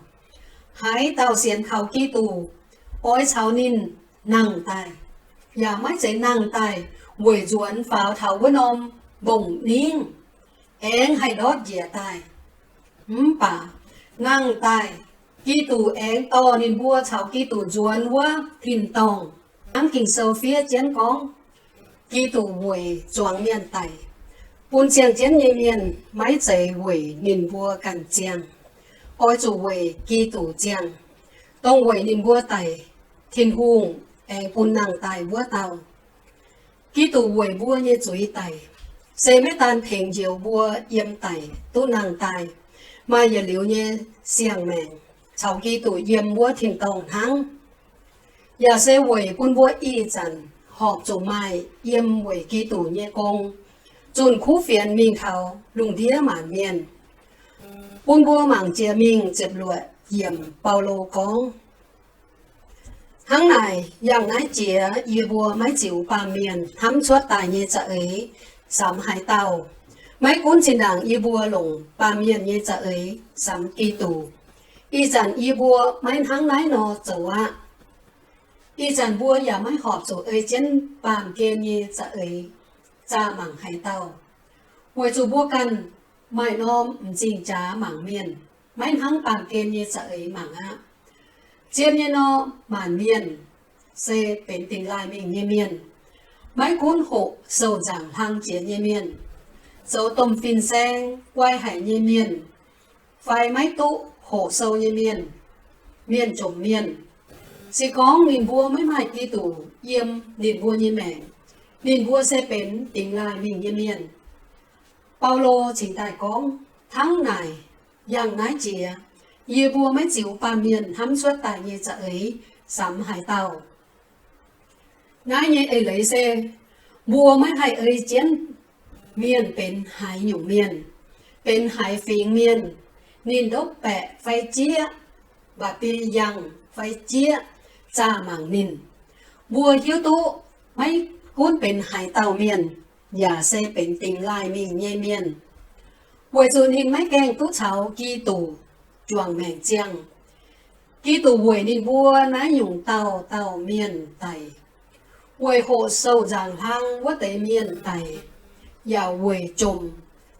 Haaix dauh sienx kaux Giduc, oix caux ninh nangh daaih, yaac maiv zeiz nangh daaih weic nzuonx faaux taux wuov norm mbong-ningv, aengx haih ndortv njiec daaih. Mv baac nangh daaih, Giduc aengx dorh ninh mbuo caux Giduc nzuonx wuov tin-dorngh. Hnangv Ging-Sou fiev jienv gorngv, Giduc weic zuangx mienh daic, bun ziangh jienv nyei mienh, maiv zeiz weic ninh mbuo ganh ziangh, oix zuqc weic Giduc ziangh, dongh weic ninh mbuo daic, Tin-Hungh aengx bun nangh daaih wuov dauh. Giduc weic mbuo nyei zuiz daic, se maiv daan tengx njoux mbuo yiem daic duqv nangh daaih, maaih yietc liuz nyei siang-maengc caux Giduc yiem wuov tin-dorngh hnangv. Yaac se weic bun mbuo ih zanc horpc zuqc maaih yiem weic Giduc nyei gong zunh kuv fienx mingh taux lungh ndiev maanc mienh, bun mbuo mangc jiex mingh ziepc luoqc yiemc Baulo gorngv, hnangv naaic, yangh naaiv jiex yie mbuo maiv ziux baamh mienh hnamv cuotv daaih nyei za'eix samx haaix dauh. Maiv gunv zinh ndaangc yie mbuo longc baamh mienh nyei za'eix samx Giduc, ih zanc yie mbuo maiv hnangv naaiv nor zoux aqv. Ih zanc mbuo yaac maiv horpc zuqc ei jienv baamh gen nyei za'eix zaah mangc haaix dauh, weic zuqc mbuo ganh maaih norm m'zing jaax mangc mienh, maiv hnangv baamh gen nyei za'eix mangc aqv. Zien nyei nor, maanc mienh se benx dingh laaih mingh nyei mienh, maiv gunv hoqc sou nzaangc hlang jiex nyei mienh, zoux domh fin-saeng guai haic nyei mienh, fai maiv duqv hoqc sou nyei mienh, mienh jomc mienh. Se gorngv ninh mbuo maiv maaih Giduc yiem ninh mbuo nyei maengc, ninh mbuo se benx dingh laaih mingh nyei mienh. Baulo cingx daaih gorngv, hnangv naaic, yangh naaiv jiex yie mbuo maiv ziux baamh mienh hnamv cuotv daaih nyei za'eix samx haaix dauh. Naaiv nyei eix leiz se mbuo maiv haih ei jienv mienh benx haaix nyungc mienh, benx haaix fingx mienh, ninh ndopv baeqc fai jieqv, mba'biei yangh fai jieqv, zaah mangc ninh. Mbuo hiuv duqv maiv gunv benx haaix dauh mienh, yaac se benx dingh laaih mingh nyei mienh, weic zuqc ninh maiv gaengh duqv caux Giduc juangc maengc ziangh. Giduc weic ninh mbuo naaiv nyungc dauh dauh mienh daic, weic hoqc sou nzaangc hlang wuov deix mienh daic, yaac weic jomc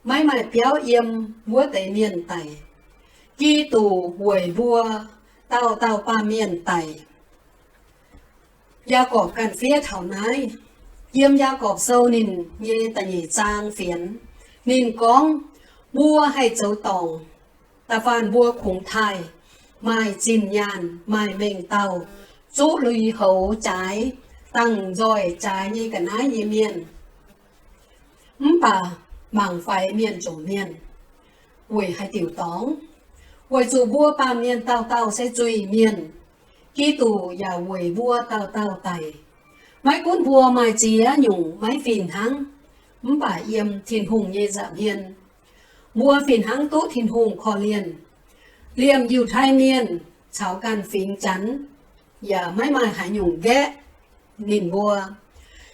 maiv maaih biauv yiem wuov deix mienh daic. Giduc weic mbuo dauh dauh baamh mienh daic. Yaagorpc ganh fiev taux naaiv. Yiem Yaagorpc Sou ninh nyei da'nyeic zaang fienx, ninh gorngv, mbuo haih zoux dorngc, da'faanh mbuo kungx taaih, maaih zinh nyaanh, maaih mengh dauh, zuqv lui-houx jaaix, dangh nzoih jaaix nyei ga'naaiv nyei mienh, mv baac mangc faix mienh jomc mienh. Weic haaix diuc dorngx? Weic zuqc mbuo baamh mienh dauh dauh se zuiz-mienh. Giduc yaac weic mbuo dauh dauh daic. Maiv gunv mbuo maaih ziex nyungc maiv fih hnangv, mv baac yiem Tin-Hungh nyei nza'hmien, mbuo fih hnangv duqv Tin-Hungh korv-lienh. Liemh Yiutai Mienh caux ganh fingx Janx yaac maiv maaih haaix nyungc nqaeqv ninh mbuo.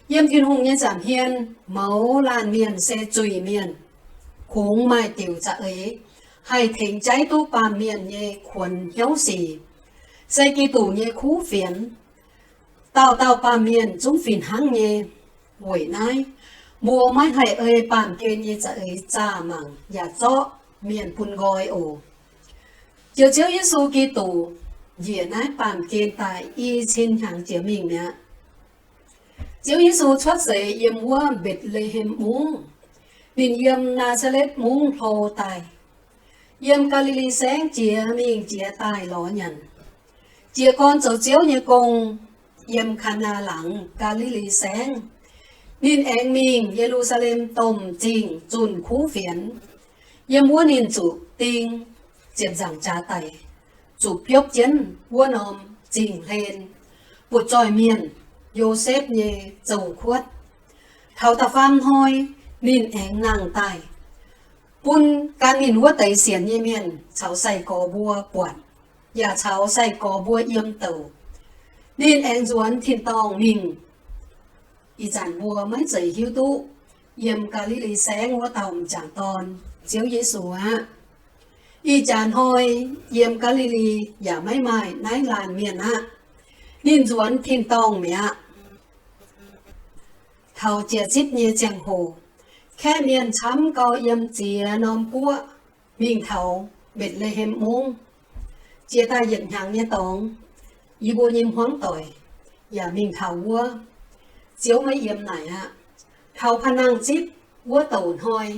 Yiem Tin-Hungh nyei nza'hmien, mouz laanh mienh se zuiz-mienh. Kungx maaih diuc za'eix haih tengx jaiv duqv baamh mienh nyei kuonx hnyouv sic, se Giduc nyei kuv fienx. Dauh dauh baamh mienh zungv fih hnangv nyei. Weic naaiv, mbuo maiv haih ei baamh gen nyei za'eix zaah mangc yaac zorqv mienh bun nqoi oc. Ziouc Ziouv Yesu Giduc njiec naaiv baamh gen daaih i cin hnyangx jiex mingh mi'aqv. Ziouv Yesu cuotv seix yiem wuov Mbetc^le^hem Mungv. Ninh yiem Naa^saa^letv Mungv hlo daaih, yiem Gaa^li^li Saengv jiex mingh jiex daaih lorz nyanc. Jiez gorn zoux Ziouv nyei gong yiem Kaa^naa Laangz, Gaa^li^li Saengv. Ninh aengx mingh Ye^lu^saa^lem Domh Zingh zunh kuv fienx. Yiem wuov ninh zuqc ding ziepc nzaangc jaax daic, zuqc biopv jienv wuov norm zingh hlen, butv-zoih mienh, Yosepv nyei zoux kuotv. Taux da'faam hnoi, ninh aengx nangh daaih, bun gan ninh wuov deix sienx nyei mienh caux sai-gorx mbuo buatc, yaac caux sai-gorx mbuo yiem douc. Ninh aengx nzuonx tin-dorngh mingh. Ih zanc mbuo maiv zeiz hiuv duqv yiem Gaa^li^li Saengv wuov dauh m'jangc dorn, Ziouv Yesu aqv. Ih jaax hnoi yiem Gaa^li^li yaac maiv maaih naaiv laanh mienh aqv. Ninh nzuonx tin-dorngh mi'aqv. Taux jiex zipv nyei ziangh hoc, kaeqv mienh camv gau yiem ziex norm guoqv mingh taux Mbetc^le^hem Mungv. Jiex daaih yietc hnyangx nyei dorngx, yie mbuo nyei hmuangv doic yaac mingh taux wuov. Ziouv maiv yiem naaic aqv. Taux Paa^nangh Zipv wuov douc hnoi,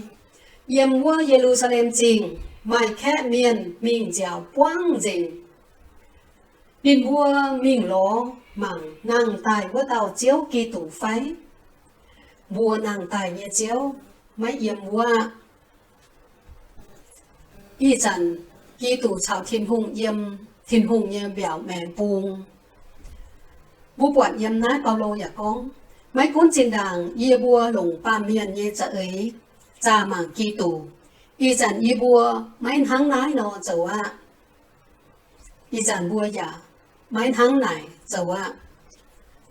yiem wuov Ye^lu^saa^lem Zingh maaih kaeqv mienh mingh nziaauc buangv nzengc. Ninh mbuo mingh lorz mangc nangh daaih wuov dauh Ziouv Giduc fai? Mbuo nangh daaih nyei Ziouv maiv yiem wuov. Ih zanc Giduc caux Tin-Hungh yiem Tin-Hungh nyei mbiaauc maengx bung. Mbuo buatc yiem naaiv Baulo yaac gorngv, maiv gunv zinh ndaangc yie mbuo longc baamh mienh nyei za'eix zaah mangc Giduc, ih zanc yie mbuo maiv hnangv naaiv nor zoux aqv. Ih zanc mbuo yaac maiv hnangv naaic zoux aqv.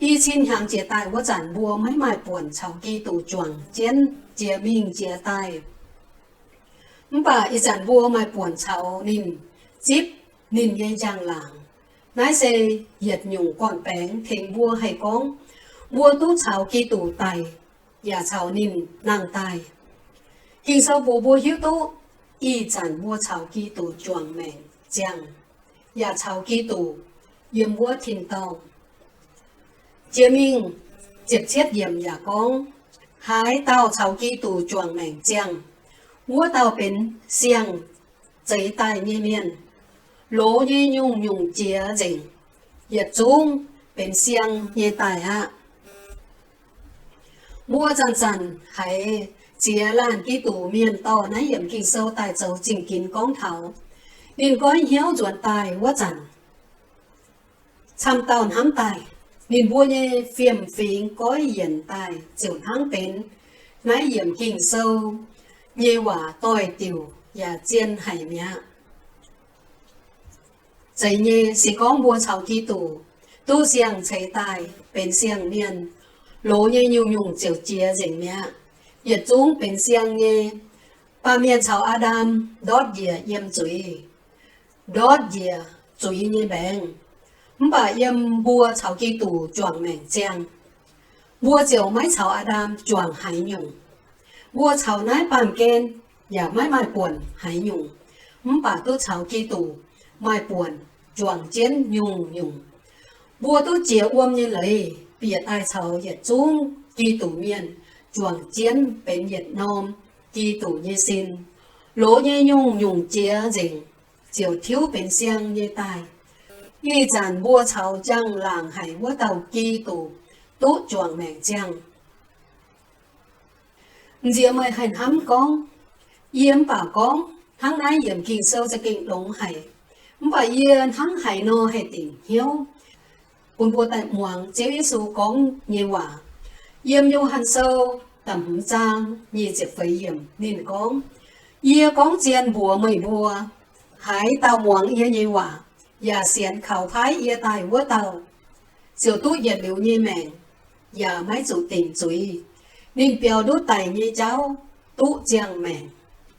I cin hnyangx jiex daaih wuov zanc mbuo maiv maaih buonc caux Giduc juangc jienv jiex mingh jiex daaih. Mv baac ih zanc mbuo maaih buonc caux ninh zipv ninh nyei njang-laangc. Naaiv se yietc nyungc gorn-baengx tengx mbuo haih gorngv mbuo duqv caux Giduc daic, yaac caux ninh nangh daaih. Ging-Sou bun mbuo hiuv duqv ih zanc mbuo caux Giduc juangc maengc ziangh, yaac caux Giduc yiem wuov tin-dorngh. Jiex mingh ziepc cietv yiemc yaac gorngv, haaix dauh caux Giduc juangc maengc ziangh, wuov dauh benx siang-zeix daaih nyei mienh. Loz nyei nyungc-nyungc jiex nzengc, yietc zungv benx siang nyei daaih aqv. Mbuo zanc-zanc haiz ziex laanh Giduc mienh dorh naaiv yiemc Ging-Sou daaih zoux zingh ginx gorngv taux ninh goiv hnyouv nzuonx daaih wuov zanc, camv dauh hnamv daaih, ninh mbuo nyei fiem-fingx goiv yienc daaih ziouc hnangv benx naaiv yiemc Ging-Sou nyei waac doix-diuc yaac zien haic mi'aqv. Zeiz nyei, se gorngv mbuo caux Giduc duqv siang-ceix daaih benx siang-mienh, loz nyei nyungc-nyungc ziouc jiex nzengc mi'aqv. Yietc zungv benx siang nyei. Baamh mienh caux Aa^ndam ndortv njiec yiem zuiz, ndortv njiec zuiz nyei mbaengx. Mv baac yiem mbuo caux Giduc juangc maengc ziangh, mbuo ziouc maiv caux Aa^ndam juangc haaix nyungc. Mbuo caux naaiv baamh gen yaac maiv maaih buonc haaix nyungc, mv baac duqv caux Giduc maaih buonc juangc jienv nyungc-nyungc. Mbuo duqv jiex wuom nyei leiz bieqc daaih caux yietc zungv Giduc mienh juangc jienv benx yietc norm Giduc nyei sin. Loz nyei nyungc-nyungc jiex nzengc, ziouc tiuv benx siang nyei daaih. Ih zanc mbuo caux njang-laangc haic wuov dauh Giduc duqv juangc maengc ziangh. Nziex meih haih hnamv gorngv, yie mv baac gorngv hnangv naaiv yiemc Ging-Sou za'gengh longx haic, mv baac yie hnangv haaix nor haih dingc hnyouv bun mbuo daaih muangx Ziouv Yesu gorngv nyei waac. Yiem Yo^han Sou da'hmz zaang nyic ziepc feix yiemc ninh gorngv, yie gorngv zien mbuox meih mbuo, haaix dauh muangx yie nyei waac yaac sienx kaux paaiv yie daaih wuov dauh, ziouc duqv yietc liuz nyei maengc, yaac maiv zuqc dingc zuiz. Ninh biaux ndutv daic nyei jauv duqv ziangh maengc.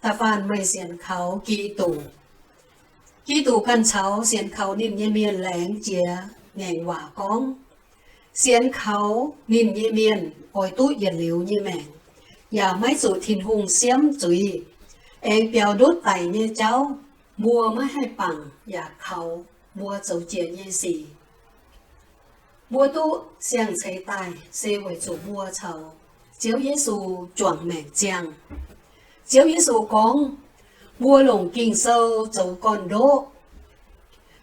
Da'faanh meih sienx kaux Giduc, Giduc ganh caux sienx kaux ninh nyei mienh laengz jiex ngaengc waac gorngv, sienx kaux ninh nyei mienh oix duqv yietc liuz nyei maengc, yaac maiv zuqc Tin-Hungh siemv zuiz. Aengx biaux ndutv daic nyei jauv, mbuo maiv haih bangc yaac kaux mbuo zoux jiex nyei sic. Mbuo duqv siang-ceix daaih se weic zuqc mbuo caux Ziouv Yesu juangc maengc ziangh. Ziouv Yesu gorngv, mbuo longc Ging-Sou zoux gorn-ndoqv.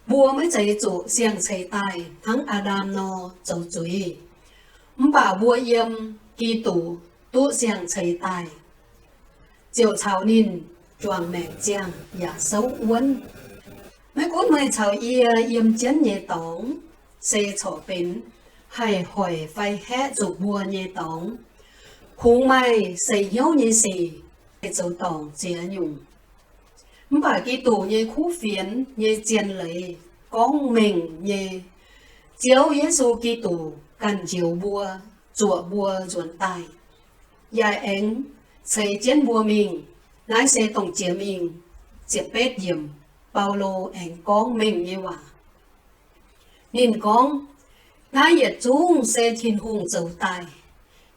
Mbuo maiv zeiz zuqc siang-ceix daaih hnangv Aa^ndam nor zoux zuiz, mv baac mbuo yiem Giduc duqv siang-ceix daaih, ziouc caux ninh juangc maengc ziangh yaac souv wuonv. Maiv gunv meih caux yie yiem jienv nyei dorngx se corc benx haih hoic fai haeqv zuqc mbuo nyei dorngx. Kungx maaih seix hnyouv nyei sic haih zoux dorngc ziex nyungc. Mv baac Giduc nyei kuv fienx nyei zien leiz gorngv mengh nyei. Ziouv Yesu Giduc ganh njoux mbuo, zuoqc mbuo nzuonx daaih, yaac aengx ceix jienv mbuo mingh. Naaiv se dongh jiex mingh ziepc betv yiemc Baulo aengx gorngv mengh nyei waac. Ninh gorngv, naaiv yietc zungv se Tin-Hungh zoux daaih.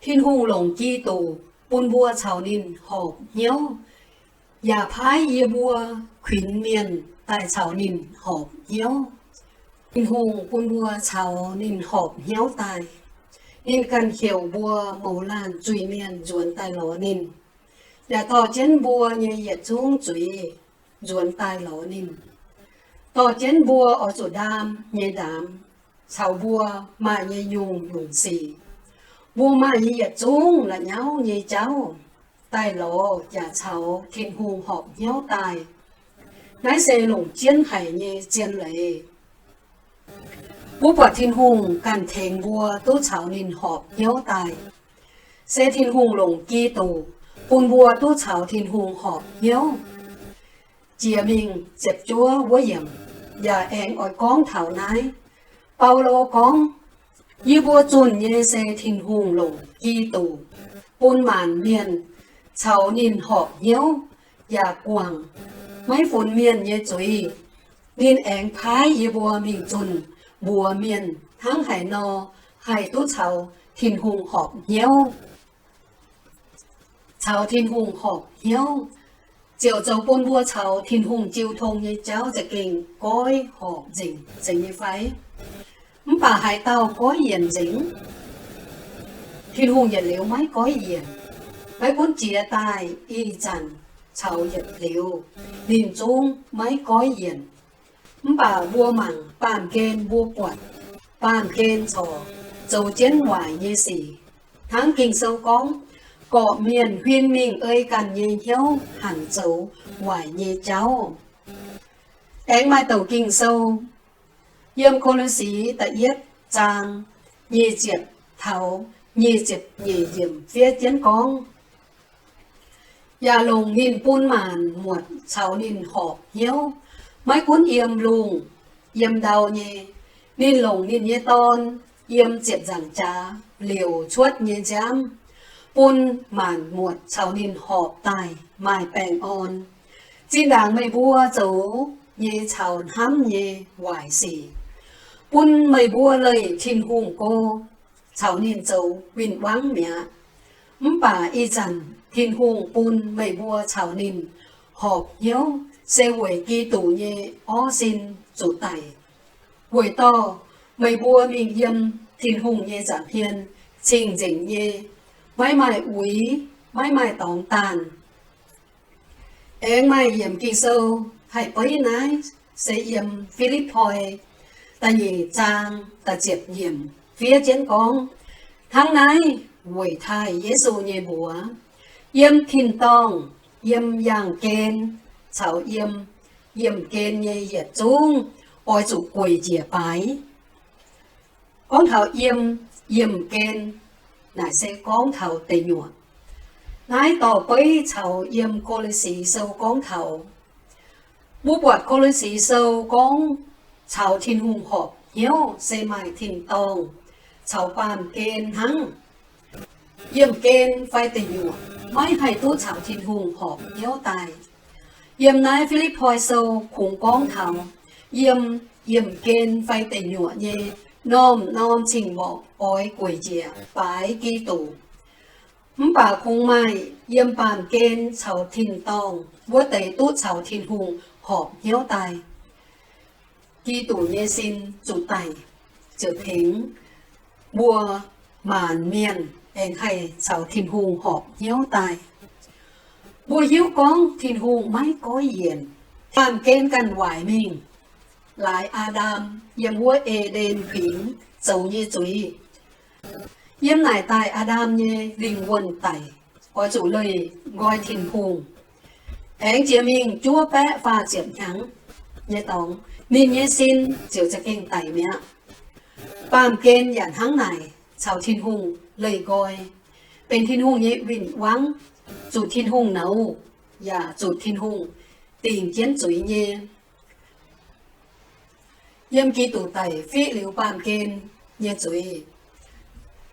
Tin-Hungh longc Giduc bun mbuo caux ninh horpc hnyouv, yaac paaiv yie mbuo kuinx mienh daaih caux ninh horpc hnyouv. Tin-Hungh bun mbuo caux ninh horpc hnyouv daaih. Ninh ganh heuc mbuo mouz laanh zuiz-mienh nzuonx daaih lorz ninh, yaac dorh jienv mbuo nyei yietc zungv zuiz nzuonx daaih lorz ninh, dorh jienv mbuo oix zuqc ndaam nyei ndaamx, caux mbuo maaih nyei nyungc-nyungc sic, mbuo maaih nyei yietc zungv la'nyauv nyei jauv, daaih lorz yaac caux Tin-Hungh horpc hnyouv daaih. Naaiv se longc jienv haic nyei zien leiz. Mbuo buatc Tin-Hungh ganh tengx mbuo duqv caux ninh horpc hnyouv daaih. Se Tin-Hungh longc Giduc bun mbuo duqv caux Tin-Hungh horpc hnyouv. Jiex mingh ziepc juov wuov yiemc yaac aengx oix gorngv taux naaiv. Baulo gorngv, yie mbuo zunh nyei se Tin-Hungh longc Giduc bun maanc mienh caux ninh horpc hnyouv yaac guangc maiv funx mienh nyei zuiz. Ninh aengx paaiv yie mbuo mingh zunh mbuox mienh hnangv haaix nor haih duqv caux Tin-Hungh horpc hnyouv. Caux Tin-Hungh horpc hnyouv ziouc zoux bun mbuo caux Tin-Hungh jiu tong nyei jauv za'gengh goiv horpc nzengc, zeiz nyei fai? Mv baac haaix dauh goiv yienc nzengc? Tin-Hungh yietc liuz maiv goiv yienc. Maiv gunv jiex daaih ih zanc caux yietc liuz, ninh zungv maiv goiv yienc. Mv baac mbuo mangc baamh gen mbuo buatc, baamh gen corc zoux jienv waaic nyei sic. Hnangv Ging-Sou gorngv, gorqv-mienh huin mingh ei ganh nyei hnyouv hanc zoux waaic nyei jauv. Aengx maaih douc Ging-Sou yiem Ko^lo^si da'yietv zaang nyic ziepc taux nyic ziepc nyeic yiemc fiev jienv gorngv, yaac longc ninh bun maanc muotc caux ninh horpc hnyouv, maiv gunv yiem lungh yiem ndau nyei. Ninh longc ninh nyei Dorn yiem ziepc nzaangc jaax liouc cuotv nyei nziaamv, bun maanc muotc caux ninh horpc daaih maaih baengh orn. Zinh ndaangc meih mbuo zoux nyei caux hnamv nyei waaic sic, bun meih mbuo leih Tin-Hungh go, caux ninh zoux win-wangv mi'aqv. Mv baac ih zanc Tin-Hungh bun meih mbuo caux ninh horpc hnyouv se weic Giduc nyei orv sin zuqc daic, weic dorh meih mbuo mingh yiem Tin-Hungh nyei nza'hmien cing-nzengc nyei, maiv maaih uix, maiv maaih dorngx daanh. Aengx maaih yiemc Ging-Sou haih beiv naaiv, se yiem Fi^lipv^poi da'nyeic zaang da'ziepc yiemc fiev jienv gorngv, hnangv naaiv weic taaih Yesu nyei mbuox, yiem tin-dorngh, yiem yaangh gen, caux yiem yiemh gen nyei yietc zungv oix zuqc gueic njiec baaix. Gorngv taux yiem, yiemh gen, naaic se gorngv taux deic nyuoqc. Naaiv dorh beiv caux yiem Ko^lo^si Sou gorngv taux. Mbuo buatc Ko^lo^si Sou gorngv caux Tin-Hungh horpc hnyouv se maaih tin-dorngh caux baamh gen hnangv. Yiemh gen fai deic nyuoqc maiv haih duqv caux Tin-Hungh horpc hnyouv daaih. Yiem naaiv Fi^lipv^poi Sou kungx gorngv taux yiem, yiemh gen fai deic nyuoqc nyei norm-norm cing-mborqc oix gueic njiec baaix Giduc. Mv baac kungx maaih yiem baamh gen caux tin-dorngh wuov deix duqv caux Tin-Hungh horpc hnyouv daaih. Giduc nyei sin zuqc daic ziouc tengx mbuo maanc mienh aengx haih caux Tin-Hungh horpc hnyouv daaih. Mbuo hiuv gorngv Tin-Hungh maiv goiv yienc. Baamh gen ganh waaic mingh, laaix Aa^ndam yiem wuov E^nden Huingx zoux nyei zuiz. Yiem naaic daaih Aa^ndam nyei lingh wuonh daic, oix zuqc leih nqoi Tin-Hungh. Aengx jiex mingh juov baeqv faah ziepc hnyangx nyei dorngx, ninh nyei sin ziouc za'gengh daic mi'aqv. Baamh gen yaac hnangv naaic caux Tin-Hungh leih nqoi, benx Tin-Hungh nyei win-wangv, zuqc Tin-Hungh nouz, yaac zuqc Tin-Hungh dingc jienv zuiz nyei. Yiem Giduc daic fiqv liuz baamh gen nyei zuiz.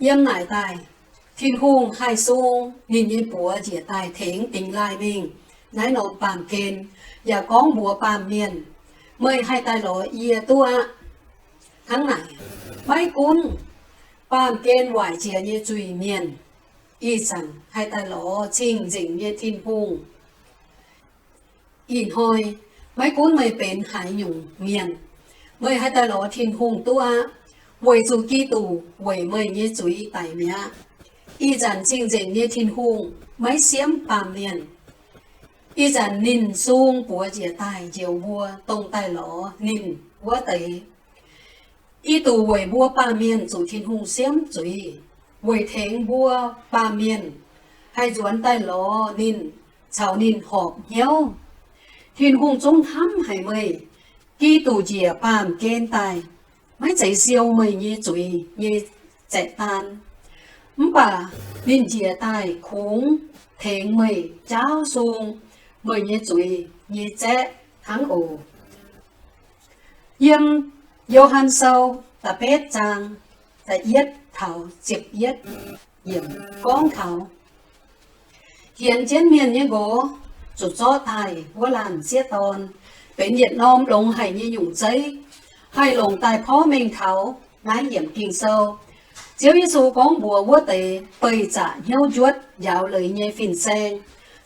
Yiem naaic daaih, Tin-Hungh haih sung ninh nyei buoz njiec daaih tengx dingx laaih mingh naaiv norm baamh gen, yaac gorngv mbuox baamh mienh, meih haih daaih lorz yie duqv aqv. Hnangv naaic, maiv gunv baamh gen waaic jiex nyei zuiz-mienh ih zanc haih daaih lorz cing-nzengc nyei Tin-Hungh. Ih hnoi, maiv gunv meih benx haaix nyungc mienh, meih haih daaih lorz Tin-Hungh duqv aqv, weic zuqc Giduc weic meih nyei zuiz daic mi'aqv. Ih zanc cing-nzengc nyei Tin-Hungh maiv siemv baamh mienh. Ih zanc ninh sung buoz njiec daaih njoux mbuo dongh daaih lorz ninh wuov deix. Giduc weic mbuo baamh mienh zuqc Tin-Hungh siemv zuiz, weic tengx mbuo baamh mienh haih nzuonx daaih lorz ninh, caux ninh horpc hnyouv. Tin-Hungh zungv hnamv haic meih. Giduc njiec baamh gen daaih, maiv zeiz siou meih nyei zuiz nyei zaeqv daan, mv baac ninh njiec daaih kungx tengx meih jaauv sung meih nyei zuiz nyei zaeqv hnangv oc. Yiem Yo^han Sou da'betv zaang da'yietv taux ziepc yietv yiemc gorngv taux hienx jienv mienh nyei nqox, zuqc zorqv daaih wuov laanh m'sieqv dorn, benx yietc norm longx haic nyei nyungc zeiv, haih longc daaih porv mengh taux naaiv yiemc Ging-Sou. Ziouv Yesu gorngv mbuox wuov deix beih zaqc hnyouv njuotv njaaux leiz nyei fin-saeng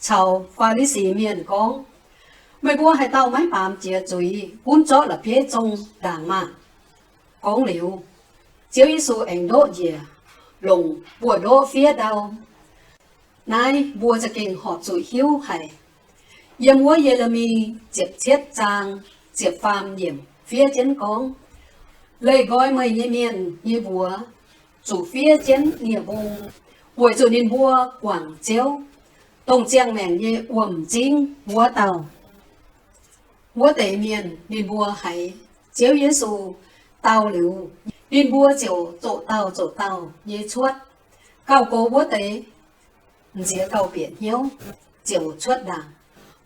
caux Faa^li^si Mienh gorngv, meih mbuo haaix dauh maiv baamz jiex zuiz, gunv zorqv la'bieiv zong ndaangc maah! Gorngv liuz, Ziouv Yesu aengx ndoqv njiec, longc buoz-ndoqv fiev ndau. Naaiv mbuo za'gengh horpc zuqc hiuv haic. Yiem wuov Ye^le^mi ziepc cietv zaang ziepc faam yiemc fiev jienv gorngv, leih nqoi meih nyei mienh nyei mbuox zuqc fiev jienv nie-mbung, weic zuqc ninh mbuo guangc Ziouv, dongh ziangh maengc nyei wuom-zingv wuov dauh. Wuov deix mienh ninh mbuo haiz Ziouv Yesu dau liuz, ninh mbuo ziouc zoqc dauh zoqc dauh nyei cuotv. Gauh gox wuov deix m'nziex gauh bieqc hnyouv, ziouc cuotv ndaangc.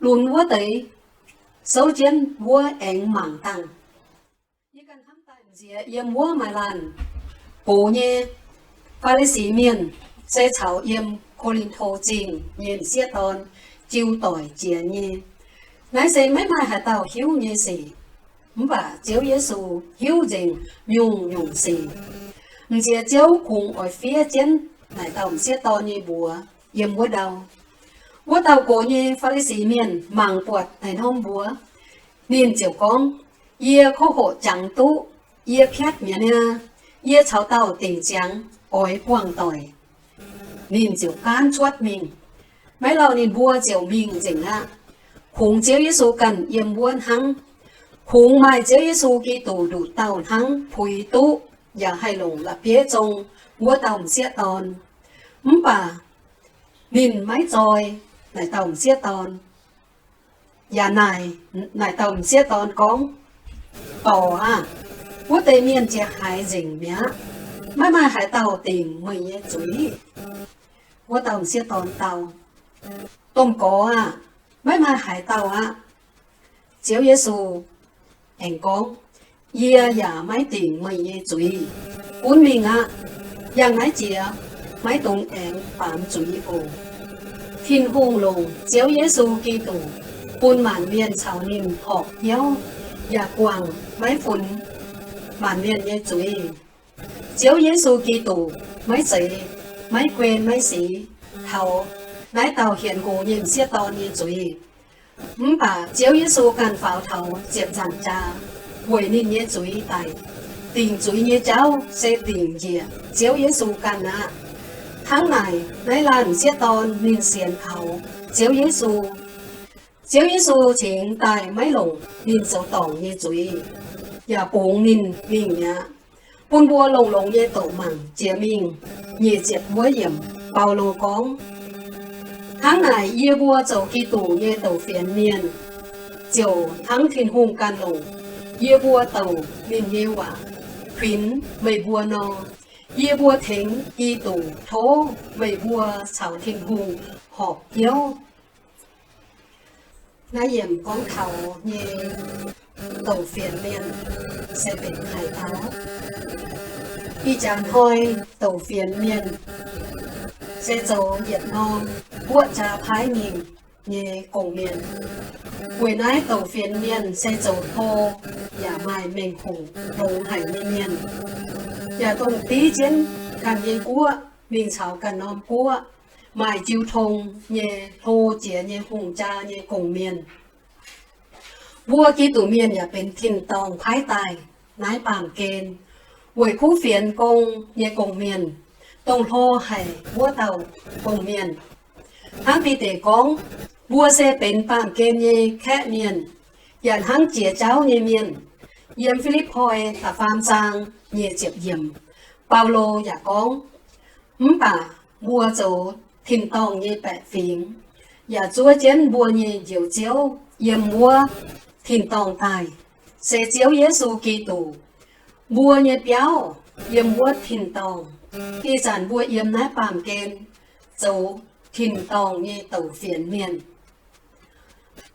Lunx wuov deix souv jienv wuov aengx mangc dangh. Yie ganh hnamv daaih m'nziex yiem wuov maaih laanh gox nyei Faa^li^si Mienh, se caux yiem Ko^lin^to Zingh nyei m'sieqv dorn jiu doic jiex nyei. Naaiv se maiv maaih haaix dauh hiuv nyei sic, mv baac Ziouv Yesu hiuv nzengc nyungc-nyungc sic. M'nziex Ziouv kungx oix fiev jienv naaic dauh m'sieqv dorn nyei mbuox yiem wuov ndau. Wuov dauh gox nyei Faa^li^si Mienh mangc buatc naaiv norm mbuox, ninh ziouc gorngv, yie kov hoqc jangx duqv, yie piatv mi'aqv niaa, yie caux dauh dingc ziangx oix buangh doic. Ninh ziouc gaanv cuotv mingh. Maiv lauh ninh mbuo ziouc mingh nzengc aqv. Kungx Ziouv Yesu ganh yiem wuov hnangv. Kungx maaih Ziouv Yesu Giduc nduqc dauh hnangv puix duqv yaac haih longc la'bieiv zong wuov dauh m'sieqv dorn. Mv baac ninh maiv zoi naaic dauh m'sieqv dorn. Yaac naaic, naaic dauh m'sieqv dorn gorngv, dorc aah! Wuov deix mienh jiex haaix nzengc mi'aqv? Maiv maaih haaix dauh dingc meih nyei zuiz? Wuov dauh m'sieqv dorn dau, domh gorx aah! Maiv maaih haaix dauh aqv. Ziouv Yesu aengx gorngv, yie yaac maiv dingc meih nyei zuiz. Gunv mingh aqv. Yangh naaiv jiex maiv dungx aengx baamz zuiz oc. Tin-Hungh longc Ziouv Yesu Giduc bun maanc mienh caux ninh horpc hnyouv, yaac guangc maiv funx maanc mienh nyei zuiz. Ziouv Yesu Giduc maiv zeiz maiv guen maiv sic taux naaiv dauh hienx nqox nyei m'sieqv dorn nyei zuiz. Mv baac Ziouv Yesu ganh faaux taux ziepc nzaangc jaax weic ninh nyei zuiz daic. Dingc zuiz nyei jauv se dingc njiec Ziouv Yesu ganh aqv. Hnangv naaic, naaiv laanh m'sieqv dorn ninh sienx kaux Ziouv Yesu. Ziouv Yesu cingx daaih maiv longc ninh zoux dorngc nyei zuiz, yaac bungx ninh mingh mi'aqv, bun mbuo longx-longx nyei doqc mangc jiex mingh. Nyic ziepc wuov yiemc, Baulo gorngv, hnangv naaic yie mbuo zoux Giduc nyei douc fienx mienh, ziouc hnangv Tin-Hungh ganh longc yie mbuo douc ninh nyei waac kuinx meih mbuo nor, yie mbuo tengx Giduc tov meih mbuo caux Tin-Hungh horpc hnyouv. Naaiv yiemc gorngv taux nyei douc fienx mienh se benx haaix dauh? Ih jaax hnoi douc fienx mienh se zoux yietc norm guoqv jaa paaiv mingh nyei gong-mienh. Weic naaiv douc fienx mienh se zoux hlo yaac maaih mengh hoc longx haic nyei mienh, yaac dongh div jienv ganh nyei guoqv mingh caux ganh norm guoqv maaih jiu tong nyei hlo jiex nyei hungh jaa nyei gong-mienh. Mbuo Giduc mienh yaac benx tin-dorngh paaiv daaih naaiv baamh gen, weic kuv fienx gong nyei gong-mienh, dongh hlo haic wuov dauh gong-mienh. Hnangv Bide gorngv, mbuo se benx baamh gen nyei kaeqv mienh, yaac hnangv jiex jauv nyei mienh. Yiem Fi^lipv^poi da'faam zaang nyic ziepc yiemc, Baulo yaac gorngv, mv baac mbuo zoux tin-dorngh nyei baeqc fingx, yaac zuov jienv mbuo nyei Njoux Ziouv yiem wuov tin-dorngh daaih, se Ziouv Yesu Giduc. Mbuo nyei biauv yiem wuov tin-dorngh. Ih zanc mbuo yiem naaiv baamh gen zoux tin-dorngh nyei douc fienx mienh.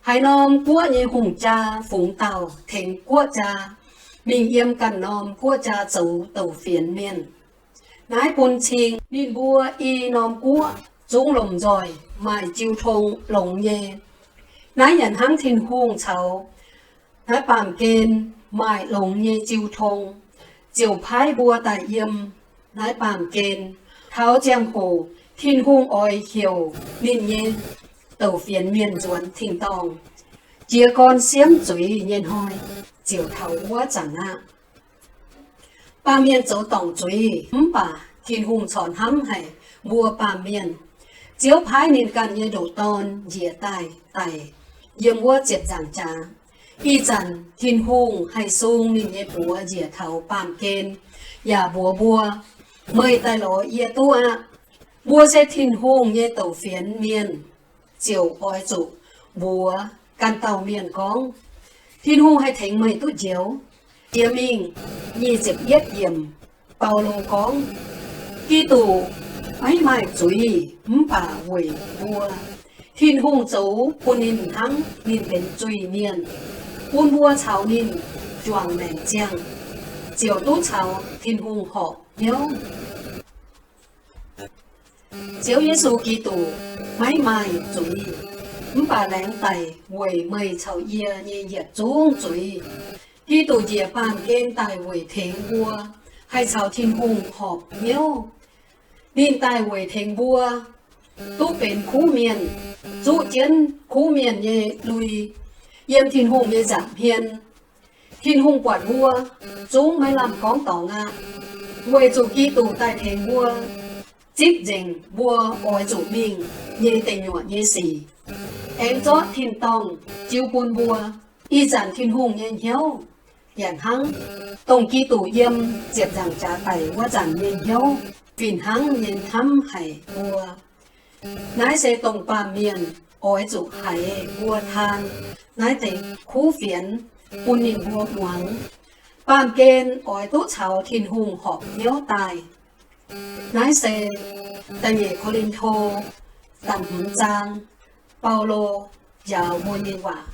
Haaix norm guoqv nyei hungh jaa fungx dauh tengx guoqv jaa mingh yiem ganh norm guoqv jaa zoux douc fienx mienh. Naaiv bun cing ninh mbuo i norm guoqv zungv lomh nzoih maaih jiu tong longx nyei. Naaiv yaac hnangv Tin-Hungh caux naaiv baamh gen maaih longx nyei jiu tong, ziouc paaiv mbuo daaih yiem naaiv baamh gen. Taux ziangh hoc Tin-Hungh oix heuc ninh nyei douc fienx mienh nzuonx tin-dorngh. Jiez gorn siemv zuiz nyei hnoi ziouc taux wuov zanc aqv. Baamh mienh zoux dorngc zuiz, mv baac Tin-Hungh corc hnamv haic mbuo baamh mienh. Ziouv paaiv ninh ganh nyei ndoqc Dorn njiec daaih daic yiem wuov ziepc nzaangc jaax. Ih zanc Tin-Hungh haih sung ninh nyei buoz njiec taux baamh gen, yaac mbuox mbuo, meih daaih lorz yie duqv aqv. Mbuo se Tin-Hungh nyei douc fienx mienh, ziouc oix zuqc mbuox ganh dauh mienh gorngv, Tin-Hungh haih tengx meih duqv njoux. Jiex mingh nyic ziepc yietv yiemc, Baulo gorngv, Giduc maiv maaih zuiz mv baac weic mbuo, Tin-Hungh zoux bun ninh hnangv ninh benx zuiz-mienh, bun mbuo caux ninh juangc maengc ziangh, ziouc duqv caux Tin-Hungh horpc hnyouv. Ziouv Yesu Giduc maiv maaih zuiz, mv baac laengz daic weic meih caux yie nyei yietc zungv zuiz. Giduc njiec baamh gen daaih weic tengx mbuo haih caux Tin-Hungh horpc hnyouv. Ninh daaih weic tengx mbuo duqv benx kuv mienh, zuqv jienv kuv mienh nyei lui yiem Tin-Hungh nyei nza'hmien. Tin-Hungh buatc mbuo zungv maiv lamh gorngv dorngx aqv, weic zuqc Giduc daaih tengx mbuo zipv nzengc mbuo oix zuqc mingh nyei deic nyuoqc nyei sic, aengx zorqv tin-dorngh jiu bun mbuo. Ih zanc Tin-Hungh nyei hnyouv yaac hnangv dongh Giduc yiem ziepc nzaangc jaax daic wuov zanc nyei hnyouv, fih hnangv nyei hnamv haic mbuo. Naaiv se dongh baamh mienh oix zuqc haiz mbuo taan naaiv deix kuv fienx bun ninh mbuo muangx. Baamh gen oix duqv caux Tin-Hungh horpc hnyouv daaih. Naaiv se da'nyeic Ko^lin^to da'hmz zaang, Baulo njaaux mbuo nyei waac.